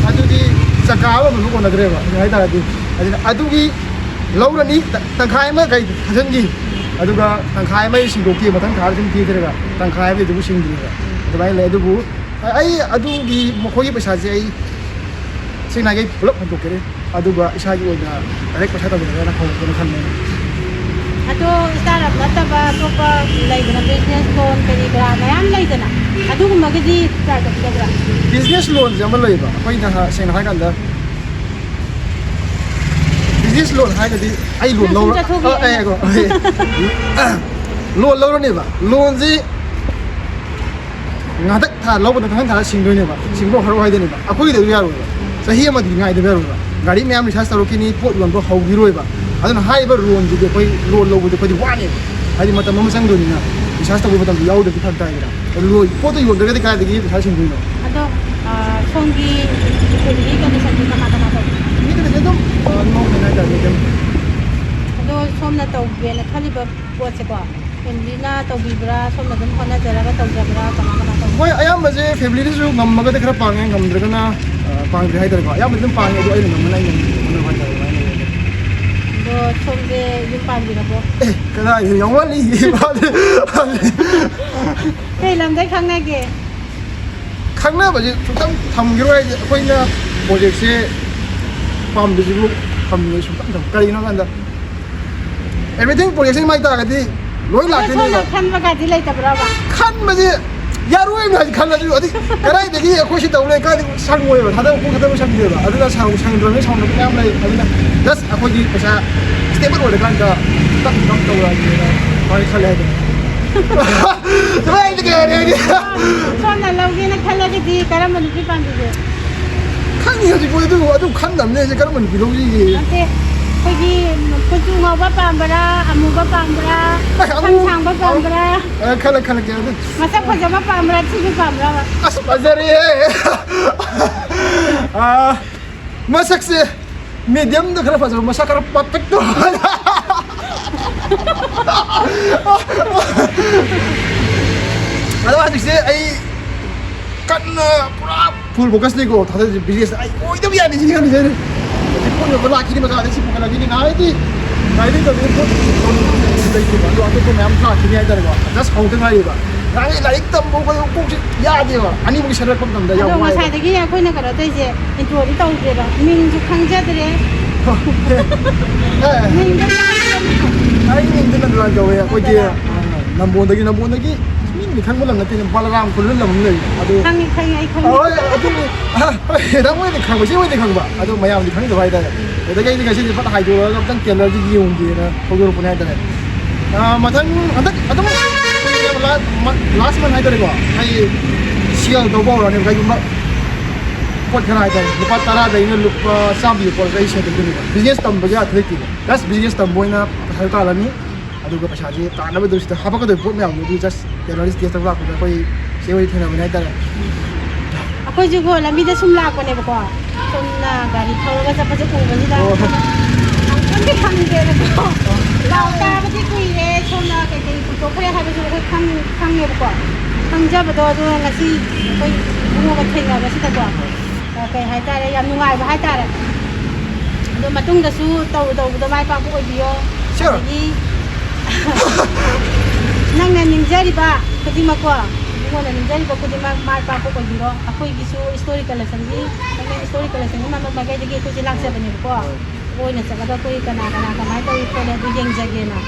ꯑꯗꯨꯗꯤ ꯆꯀꯥ ꯑꯃ ꯐꯥꯎꯕ ꯀꯣꯟꯅꯗ꯭ꯔꯦꯕ꯫ ꯑꯗꯨ ꯍꯥꯏꯇꯥꯔꯗꯤ ꯑꯗꯨꯅ ꯑꯗꯨꯒꯤ ꯂꯧꯔꯅꯤ, ꯇ-, ꯇꯪꯈꯥꯏ ꯑꯃ ꯀꯩ ꯊꯥꯖꯤꯟꯈꯤ, ꯑꯗꯨꯒ ꯇꯪꯈꯥꯏ ꯑꯃ ꯑꯩ ꯁꯤꯡꯗꯣꯛꯈꯤ, ꯃꯊꯪ ꯊꯥꯗ ꯁꯨꯝ ꯄꯤꯗ꯭ꯔꯒ ꯇꯪꯈꯥꯏ ꯑꯃꯗꯤ ꯑꯗꯨꯕꯨ ꯁꯤꯡꯗ꯭ꯔꯤꯕ꯫ ꯑꯗꯨꯃꯥꯏꯅ ꯂꯩ꯫ ꯑꯗꯨꯕꯨ ꯑꯩ ꯑꯗꯨꯒꯤ ꯃꯈꯣꯏꯒꯤ ꯄꯩꯁꯥꯁꯦ ꯑꯩ ꯁꯦꯡꯅ ꯍꯥꯏꯒꯦ, ꯄꯨꯂꯞ ꯍꯟꯗꯣꯛꯀꯅꯤ꯫ ꯑꯗꯨꯒ ꯏꯁꯥꯒꯤ ꯑꯣꯏꯅ ꯗꯥꯏꯔꯦꯛ ꯄꯩꯁꯥ ꯇꯧꯖꯔꯒꯅ ꯍꯧꯔꯒꯦꯅ ꯈꯟꯕꯅꯦ꯫ ꯑꯗꯣ ꯁ꯭ꯇꯥꯔꯠ ꯑꯞ ꯅꯠꯇꯕ ꯑꯇꯣꯞꯄ ꯂꯩꯗꯅ, ꯕꯤꯖꯤꯅꯦꯁ ꯂꯣꯟ ꯀꯔꯤ ꯀꯔꯥ ꯃꯌꯥꯝ ꯂꯩꯗꯅ, ꯑꯗꯨꯒꯨꯝꯕꯒꯤꯗꯤ ꯇ꯭ꯔꯥꯏ ꯇꯧꯕꯤꯗꯕ꯭ꯔꯥ? ꯕꯤꯖꯤꯅꯦꯁ ꯂꯣꯟꯁꯦ ꯑꯃ ꯂꯩꯌꯦꯕ, ꯑꯩꯈꯣꯏꯅ ꯍꯥ- ꯁꯦꯡꯅ ꯍꯥꯏꯔꯀꯥꯟꯗ, ꯕꯤꯖꯤꯅꯦꯁ ꯂꯣꯟ ꯍꯥꯏꯔꯒꯗꯤ ꯑꯩ ꯂꯣꯟ ꯅꯪ ꯁꯨꯝ ꯂꯧꯔ ꯆꯠꯊꯣꯛꯈꯤ ꯑ, ꯑꯦ, ꯑꯦ, ꯂꯣꯟ ꯂꯧꯔꯅꯦꯕ꯫ ꯂꯣꯟꯁꯤ ꯉꯥꯗꯛ ꯊꯥ ꯂꯧꯕꯗ ꯃꯊꯪ ꯊꯥ ꯁꯤꯡꯗꯣꯏꯅꯦꯕ, ꯁꯤꯡꯗꯣꯛꯈ꯭ꯔꯣ ꯍꯥꯏꯗꯣꯏꯅꯦꯕ꯫ ꯑꯩꯈꯣꯏꯒꯤꯗꯤ ꯑꯗꯨ ꯌꯥꯔꯣꯏꯕ꯫ ꯆꯍꯤ ꯑꯃꯗꯤ ꯉꯥꯏꯗꯕ ꯌꯥꯔꯣꯏꯕ꯫ ꯒꯥꯔꯤ ꯃꯌꯥꯝ ꯔꯤꯆꯥꯔꯖ ꯇꯧꯔꯛꯈꯤꯅꯤ, ꯄꯣꯠ ꯌꯣꯟꯕ ꯍꯧꯈꯤꯔꯣꯏꯕ꯫ ꯑꯗꯨꯅ ꯍꯥꯏꯔꯤꯕ ꯂꯣꯟꯁꯤꯗꯤ ꯑꯩꯈꯣꯏ ꯂꯣꯟ ꯂꯧꯕꯗꯤ ꯑꯩꯈꯣꯏꯗꯤ ꯋꯥꯅꯦꯕ, ꯍꯥꯏꯗꯤ ꯃꯇꯝ ꯑꯃ ꯆꯪꯗꯣꯏꯅꯤꯅ꯫ ꯔꯤꯆꯥꯔꯖ ꯇꯧꯕ ꯃꯇꯝꯗ ꯌꯥꯎꯗ꯭ꯔꯗꯤ ꯐꯔꯛ ꯇꯥꯏꯗꯅ꯫ ꯑꯗꯨ ꯂꯣꯏ- ꯄꯣꯠꯇꯣ ꯌꯣꯟꯗ꯭ꯔꯒꯗꯤ ꯀꯥꯏꯗꯒꯤ ꯄꯩꯁꯥ ꯁꯤꯡꯗꯣꯏꯅꯣ? ꯑꯗꯣ ꯑ, ꯁꯣꯝꯒꯤ ꯐꯦꯃꯤꯂꯤ ꯀꯟꯗꯤꯁꯟꯗꯤ ꯀꯃꯥꯏ ꯀꯃꯥꯏ ꯇꯧꯒꯦ? ꯃꯤꯗꯨꯅꯗꯤ ꯑꯗꯨꯝ, ꯑ, ꯅꯣꯔꯃꯦꯜ ꯍꯥꯏꯇꯥꯔꯦ, ꯑꯗꯨꯝ꯫ ꯑꯗꯣ ꯁꯣꯝꯅ ꯇꯧꯒꯦꯅ ꯈꯜꯂꯤꯕ ꯄꯣꯠꯁꯦꯀꯣ, ꯐꯦꯃꯤꯂꯤꯅ ꯇꯧꯕꯤꯕ꯭ꯔꯥ, ꯁꯣꯝꯅ ꯑꯗꯨꯝ ꯍꯣꯠꯅꯖꯔꯒ ꯇꯧꯖꯕ꯭ꯔꯥ, ꯀꯃꯥꯏ ꯀꯃꯥꯏ ꯇꯧꯒꯦ? ꯍꯣꯏ, ꯑꯌꯥꯝꯕꯁꯦ ꯐꯦꯃꯤꯂꯤꯗꯁꯨ ꯉꯝꯃꯒꯗꯤ ꯈꯔ ꯄꯥꯡꯉꯦ, ꯉꯝꯗ꯭ꯔꯒꯅ, ꯑ, ꯄꯥꯡꯗ꯭ꯔꯦ ꯍꯥꯏꯇꯥꯔꯦꯀꯣ꯫ ꯑꯌꯥꯝꯕꯗꯤ ꯑꯗꯨꯝ ꯄꯥꯡꯉꯦ, ꯑꯗꯣ ꯑꯩꯅ ꯉꯝꯃꯅ ꯑꯩ ꯉꯝꯅꯕ ꯍꯣꯠꯅꯕ ꯍꯥꯏꯇꯥꯔꯦ, ꯑꯗꯨꯃꯥꯏꯅ ꯂꯩꯌꯦ꯫ ꯑꯗꯣ ꯁꯣꯝꯁꯦ ꯌꯨꯝ ꯄꯥꯟꯕꯤꯔꯕꯣ? ꯑꯦ, ꯀꯗꯥꯏꯗ ꯌꯥꯝ ꯋꯥꯠꯂꯤ? ꯀꯩ ꯂꯝꯗꯩ ꯈꯪꯅꯒꯦ? ꯈꯪꯅꯕꯁꯦ ꯁꯨꯡꯇꯝ ꯊꯝꯈꯤꯔꯣꯏ ꯍꯥꯏꯁꯦ, ꯑꯩꯈꯣꯏꯅ ꯄ꯭ꯔꯣꯖꯦꯛꯁꯦ ꯄꯥꯝꯕꯁꯤꯕꯨ ꯊꯝꯃꯤꯉꯩ ꯁꯨꯡꯇꯝ ꯊꯝ-, ꯀꯔꯤꯒꯤꯅꯣ ꯍꯥꯏ ꯀꯥꯟꯗ, ꯑꯦꯚ꯭ꯔꯤꯊꯤꯡ ꯄ꯭ꯔꯣꯖꯦꯛꯁꯦ ꯃꯥꯏ ꯇꯥꯔꯒꯗꯤ ꯂꯣꯏ ꯑꯗꯣ ꯁꯣꯝꯅ ꯂꯥꯛꯇꯣꯏꯅꯦꯕ꯫ ꯈꯟꯕꯒꯗꯤ ꯂꯩꯇꯕ꯭ꯔꯕ? ꯈꯟꯕꯁꯦ ꯌꯥꯔꯣꯏꯅ ꯍꯥꯏꯗꯤ ꯈꯜꯂꯁꯨ, ꯑꯗꯨ ꯀꯗꯥꯏꯗꯒꯤ ꯑꯩꯈꯣꯏ ꯁꯤ ꯇꯧꯔꯦ, ꯀꯗꯥꯏꯗꯒꯤ ꯁꯪꯉꯣꯏꯕ, ꯊꯥꯗꯕ ꯄꯨꯡ ꯊꯥꯗꯕ ꯁꯪꯗꯦꯕ꯫ ꯑꯗꯨꯅ ꯁꯪ-, ꯁꯪꯗ꯭ꯔꯕꯅꯤꯅ ꯁꯥꯎꯅꯕ ꯃꯌꯥꯝ ꯂꯩ꯫ ꯑꯗꯨꯅ ꯖꯁ ꯑꯩꯈꯣꯏꯒꯤ ꯄꯩꯁꯥ ꯁ꯭ꯇꯦꯕꯜ ꯑꯣꯏꯔꯀꯥꯟꯗ ꯇꯞ ꯇꯞ ꯇꯧꯔꯛꯑꯒꯦꯅ ꯁꯨꯃꯥꯏꯅ ꯈꯜꯂꯦ ꯍꯥꯏꯗꯤ꯫ ꯁꯨꯃꯥꯏꯅ ꯀꯩ ꯍꯥꯏꯅꯤ ꯍꯥꯏꯗꯤ꯫ ꯁꯣꯝꯅ ꯂꯧꯒꯦꯅ ꯈꯜꯂꯒꯗꯤ ꯀꯔꯝꯕ ꯅꯨꯄꯤ ꯄꯥꯝꯕꯤꯒꯦ? ꯈꯪꯗꯦ ꯍꯧꯖꯤꯛ ꯄꯣꯠ ꯑꯗꯨ, ꯑꯗꯨ ꯈꯟꯗꯕꯅꯦ ꯑꯩꯁꯦ ꯀꯔꯝꯕ ꯅꯨꯄꯤ ꯂꯧꯁꯤꯒꯦ꯫ ꯅꯠꯇꯦ, ꯑꯩꯈꯣꯏꯒꯤ ꯀꯨꯆꯨ ꯉꯧꯕ ꯄꯥꯝꯕ꯭ꯔꯥ, ꯑꯃꯨꯕ ꯄꯥꯝꯕ꯭ꯔꯥ, ꯑꯦ, ꯑꯃꯨ-, ꯁꯝ ꯁꯥꯡꯕ ꯄꯥꯝꯕ꯭ꯔꯥ, ꯑ, ꯈꯜꯂꯦ, ꯈꯜꯂꯦ, ꯈꯜꯂꯦ꯫ ꯃꯁꯛ ꯐꯖꯕ ꯄꯥꯝꯕ꯭ꯔꯥ, ꯊꯤꯕ ꯄꯥꯝꯕ꯭ꯔꯥ? ꯑꯁ, ꯐꯖꯔꯦꯍꯦ꯫ ꯑ, ꯃꯁꯛꯁꯦ ꯃꯤꯗꯤꯌꯝꯗ ꯈꯔ ꯐꯖꯕ, ꯃꯁꯛ ꯈꯔ ꯄꯥꯇꯛ ꯇꯧꯕ꯫ ꯑꯗꯣ ꯍꯧꯖꯤꯛꯁꯦ ꯑꯩ ꯀꯟꯅ ꯄꯨꯔꯥ ꯐꯨꯜ ꯐꯣꯀꯁꯅꯤꯀꯣ ꯊꯥꯗꯔꯤꯁꯦ ꯕꯤꯖꯤꯅꯦꯁꯇ꯫ ꯑꯩ ꯑꯣꯏꯗꯕ ꯌꯥꯗꯦ ꯁꯤꯅꯤ ꯈꯜꯂꯤꯁꯦ꯫ ꯍꯧꯖꯤꯛ ꯄꯣꯠ ꯌꯣꯟꯕ ꯂꯥꯛꯈꯤꯅꯤ, ꯃꯆꯥꯗ ꯁꯤ ꯄꯨꯈꯠꯂꯛꯈꯤꯅꯤ꯫ ꯅꯍꯥꯟꯗꯤ ꯒꯥꯔꯤ ꯇꯧꯕꯤꯅ ꯄꯣꯠ ꯌꯣꯟꯕ ꯂꯩꯇꯦꯕ, ꯑꯗꯣ ꯑꯇꯣꯞꯄ ꯃꯌꯥꯝ ꯂꯥꯛꯈꯤꯅꯤ ꯍꯥꯏꯇꯥꯔꯦꯀꯣ꯫ ꯖꯁ ꯍꯧꯗ ꯉꯥꯏꯔꯤꯕ꯫ ꯉꯥꯏ ꯂꯥꯏꯔꯤꯛ ꯇꯝꯕ ꯑꯩꯈꯣꯏ ꯀꯣꯛꯁꯦ ꯌꯥꯗꯦꯕ꯫ ꯑꯅꯤꯃꯛ ꯁꯦꯝꯒꯠꯄ ꯃꯇꯝꯗ ꯌꯥꯝ ꯑꯗꯣ ꯋꯥꯏꯕ꯫ ꯉꯁꯥꯏꯗꯒꯤ ꯑꯩꯈꯣꯏꯅ ꯀꯩꯅꯣ ꯇꯧꯔꯤꯁꯦ, ꯏꯟꯇ꯭ꯔꯣꯗꯤ ꯇꯧꯗ꯭ꯔꯦꯕ, ꯃꯤꯡꯁꯨ ꯈꯪꯖꯗ꯭ꯔꯦ꯫ ꯑꯦ꯫ ꯃꯤꯡꯗꯣ ꯈꯪꯖꯗ꯭ꯔꯦ꯫ ꯑꯩ ꯃꯤꯡꯗꯤ ꯅꯟꯗꯨꯂꯥꯟ ꯀꯧꯋꯦ꯫ ꯑꯩꯈꯣꯏꯗꯤ, ꯅꯟꯗꯨꯂꯥꯟ꯫ ꯑ, ꯅꯝꯕꯣꯟꯗꯒꯤ, ꯅꯝꯕꯣꯟꯗꯒꯤ ꯃꯤꯅꯗꯤ ꯈꯪꯕ ꯂꯝ ꯅꯠꯇꯦꯅꯦ, ꯕꯂꯔꯥꯝ ꯈꯨꯜꯂ ꯂꯝ ꯑꯃ ꯂꯩ꯫ ꯑꯗꯨ ꯈꯪꯉꯤ, ꯈꯪꯉꯤ, ꯑꯩ ꯈꯪꯉꯤ꯫ ꯍꯣꯏ, ꯑꯗꯨꯅꯤ꯫ ꯑ, ꯍꯣꯏ, ꯅꯪ ꯑꯣꯏꯗꯤ ꯈꯪꯕ, ꯁꯤ ꯑꯣꯏꯗꯤ ꯈꯪꯕ꯫ ꯑꯗꯣ ꯃꯌꯥꯝꯗꯤ ꯈꯪꯗꯕ ꯍꯥꯏꯇꯥꯔꯦ꯫ ꯑꯗꯒꯤ ꯑꯩꯗꯤ ꯉꯁꯤꯗꯤ ꯐꯠ ꯍꯥꯏꯗꯣꯛꯑꯒ ꯑꯝꯇꯪ ꯇ꯭ꯔꯦꯂꯔꯁꯤ ꯌꯦꯡꯉꯨꯒꯦꯅ ꯍꯧꯗꯣꯔꯛꯄꯅꯦ ꯍꯥꯏꯇꯥꯔꯦ꯫ ꯑ, ꯃꯊꯪ ꯍꯟꯗꯛ ꯑꯗꯨꯝ ꯂꯥꯁ ꯃꯟ ꯍꯥꯏꯇꯥꯔꯦꯀꯣ, ꯑꯩ ꯁꯦꯜ ꯇꯧꯕ ꯍꯧꯔꯅꯦꯕ꯫ ꯀꯩꯒꯨꯝꯕ ꯄꯣꯠ ꯈꯔ ꯍꯥꯏꯇꯥꯔꯦ, ꯂꯨꯄꯥ ꯇꯔꯥꯗꯒꯤꯅ ꯂꯨꯄꯥ ꯆꯥꯝꯃꯒꯤ ꯄꯣꯠ ꯑꯩ ꯁꯦꯜ ꯇꯧꯗꯣꯏꯅꯦꯕ꯫ ꯕꯤꯖꯤꯅꯦꯁ ꯇꯝꯕꯒꯤ ꯑꯥꯔꯊ ꯂꯩꯇꯦꯕ꯫ ꯖꯁ ꯕꯤꯖꯤꯅꯦꯁ ꯇꯝꯕ ꯑꯣꯏꯅ ꯄꯩꯁꯥ ꯇꯥꯜꯂꯅꯤ꯫ ꯑꯗꯨꯒ ꯄꯩꯁꯥꯁꯦ ꯇꯥꯟꯅꯕꯗꯣ ꯁꯤꯗ ꯍꯥꯄꯛꯀꯗꯣꯏꯕ ꯄꯣꯠ ꯃꯌꯥꯝꯗꯣ ꯑꯗꯨ just ꯇꯦꯂꯔꯁ ꯇꯦꯁ ꯇꯧꯕ ꯂꯥꯛꯄꯗ ꯑꯩꯈꯣꯏ ꯆꯦ ꯍꯣꯏ ꯊꯦꯡꯅꯕꯅꯦ ꯍꯥꯏꯇꯥꯔꯦ꯫ ꯑꯩꯈꯣꯏꯁꯨꯀꯣ ꯂꯝꯕꯤꯗ ꯁꯨꯝ ꯂꯥꯛꯄꯅꯦꯕꯀꯣ, ꯁꯣꯝꯅ ꯒꯥꯔꯤ ꯊꯧꯔꯒ ꯆꯠꯄꯁꯦ ꯎꯕꯁꯤꯗ ꯑꯣ꯫ ꯈꯪꯗꯤ ꯈꯪꯗꯦꯕꯀꯣ꯫ ꯂꯥꯎ ꯇꯥꯕꯗꯤ ꯀꯨꯏꯔꯦ, ꯁꯣꯝꯅ ꯀꯩꯀꯩ ꯄꯨꯊꯣꯛꯈ꯭ꯔꯦ ꯍꯥꯏꯕꯁꯨ ꯑꯩꯈꯣꯏ ꯈꯪ-, ꯈꯪꯉꯦꯕꯀꯣ꯫ ꯈꯪꯖꯕꯗꯣ ꯑꯗꯨ ꯉꯁꯤ ꯑꯩꯈꯣꯏ ꯏꯕꯨꯡꯉꯣꯒ ꯊꯦꯡꯅꯕꯁꯤꯗꯀꯣ, ꯑ, ꯀꯩ ꯍꯥꯏꯇꯥꯔꯦ, ꯌꯥꯝ ꯅꯨꯡꯉꯥꯏꯕ ꯍꯥꯏꯇꯥꯔꯦ꯫ ꯑꯗꯣ ꯃꯇꯨꯡꯗꯁꯨ ꯇꯧꯔꯨ ꯇꯧꯕꯗꯣ ꯃꯥꯏ ꯄꯥꯛꯄ ꯑꯣꯏꯕꯤꯌꯣ꯫ Sure. ꯑꯗꯒꯤ ꯅꯪꯅ ꯅꯤꯡꯖꯔꯤꯕ ꯈꯨꯗꯤꯡꯃꯛꯀꯣ, ꯏꯕꯨꯡꯉꯣꯅ ꯅꯤꯡꯖꯔꯤꯕ ꯈꯨꯗꯤꯡꯃꯛ ꯃꯥꯏ ꯄꯥꯛꯄ ꯑꯣꯏꯕꯤꯔꯣ꯫ ꯑꯩꯈꯣꯏꯒꯤꯁꯨ ꯁ꯭ꯇꯣꯔꯤ ꯀꯂꯦꯛꯁꯟꯒꯤ, ꯁ꯭ꯇꯣꯔꯤ ꯀꯂꯦꯛꯁꯟꯒꯤ ꯃꯥꯏꯀꯩꯗꯒꯤ ꯑꯩꯈꯣꯏꯁꯦ ꯂꯥꯛꯆꯕꯅꯦꯕꯀꯣ꯫ ꯍꯣꯏ꯫ ꯀꯣꯏꯅ ꯆꯠꯂꯒ ꯑꯩꯈꯣꯏ ꯀꯅꯥ ꯀꯅꯥ ꯀꯃꯥꯏꯅ ꯇꯧꯔꯤ ꯈꯣꯠꯂꯤ ꯑꯗꯨ ꯌꯦꯡꯖꯒꯦꯅ꯫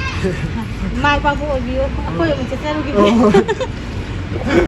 ꯃꯥꯏ ꯄꯥꯛꯄ ꯑꯣꯏꯕꯤꯌꯨ꯫ ꯑꯩꯈꯣꯏ ꯑꯃꯨꯛ ꯆꯠꯆꯔꯨꯈꯤꯒꯦ꯫ ꯍꯣꯏ꯫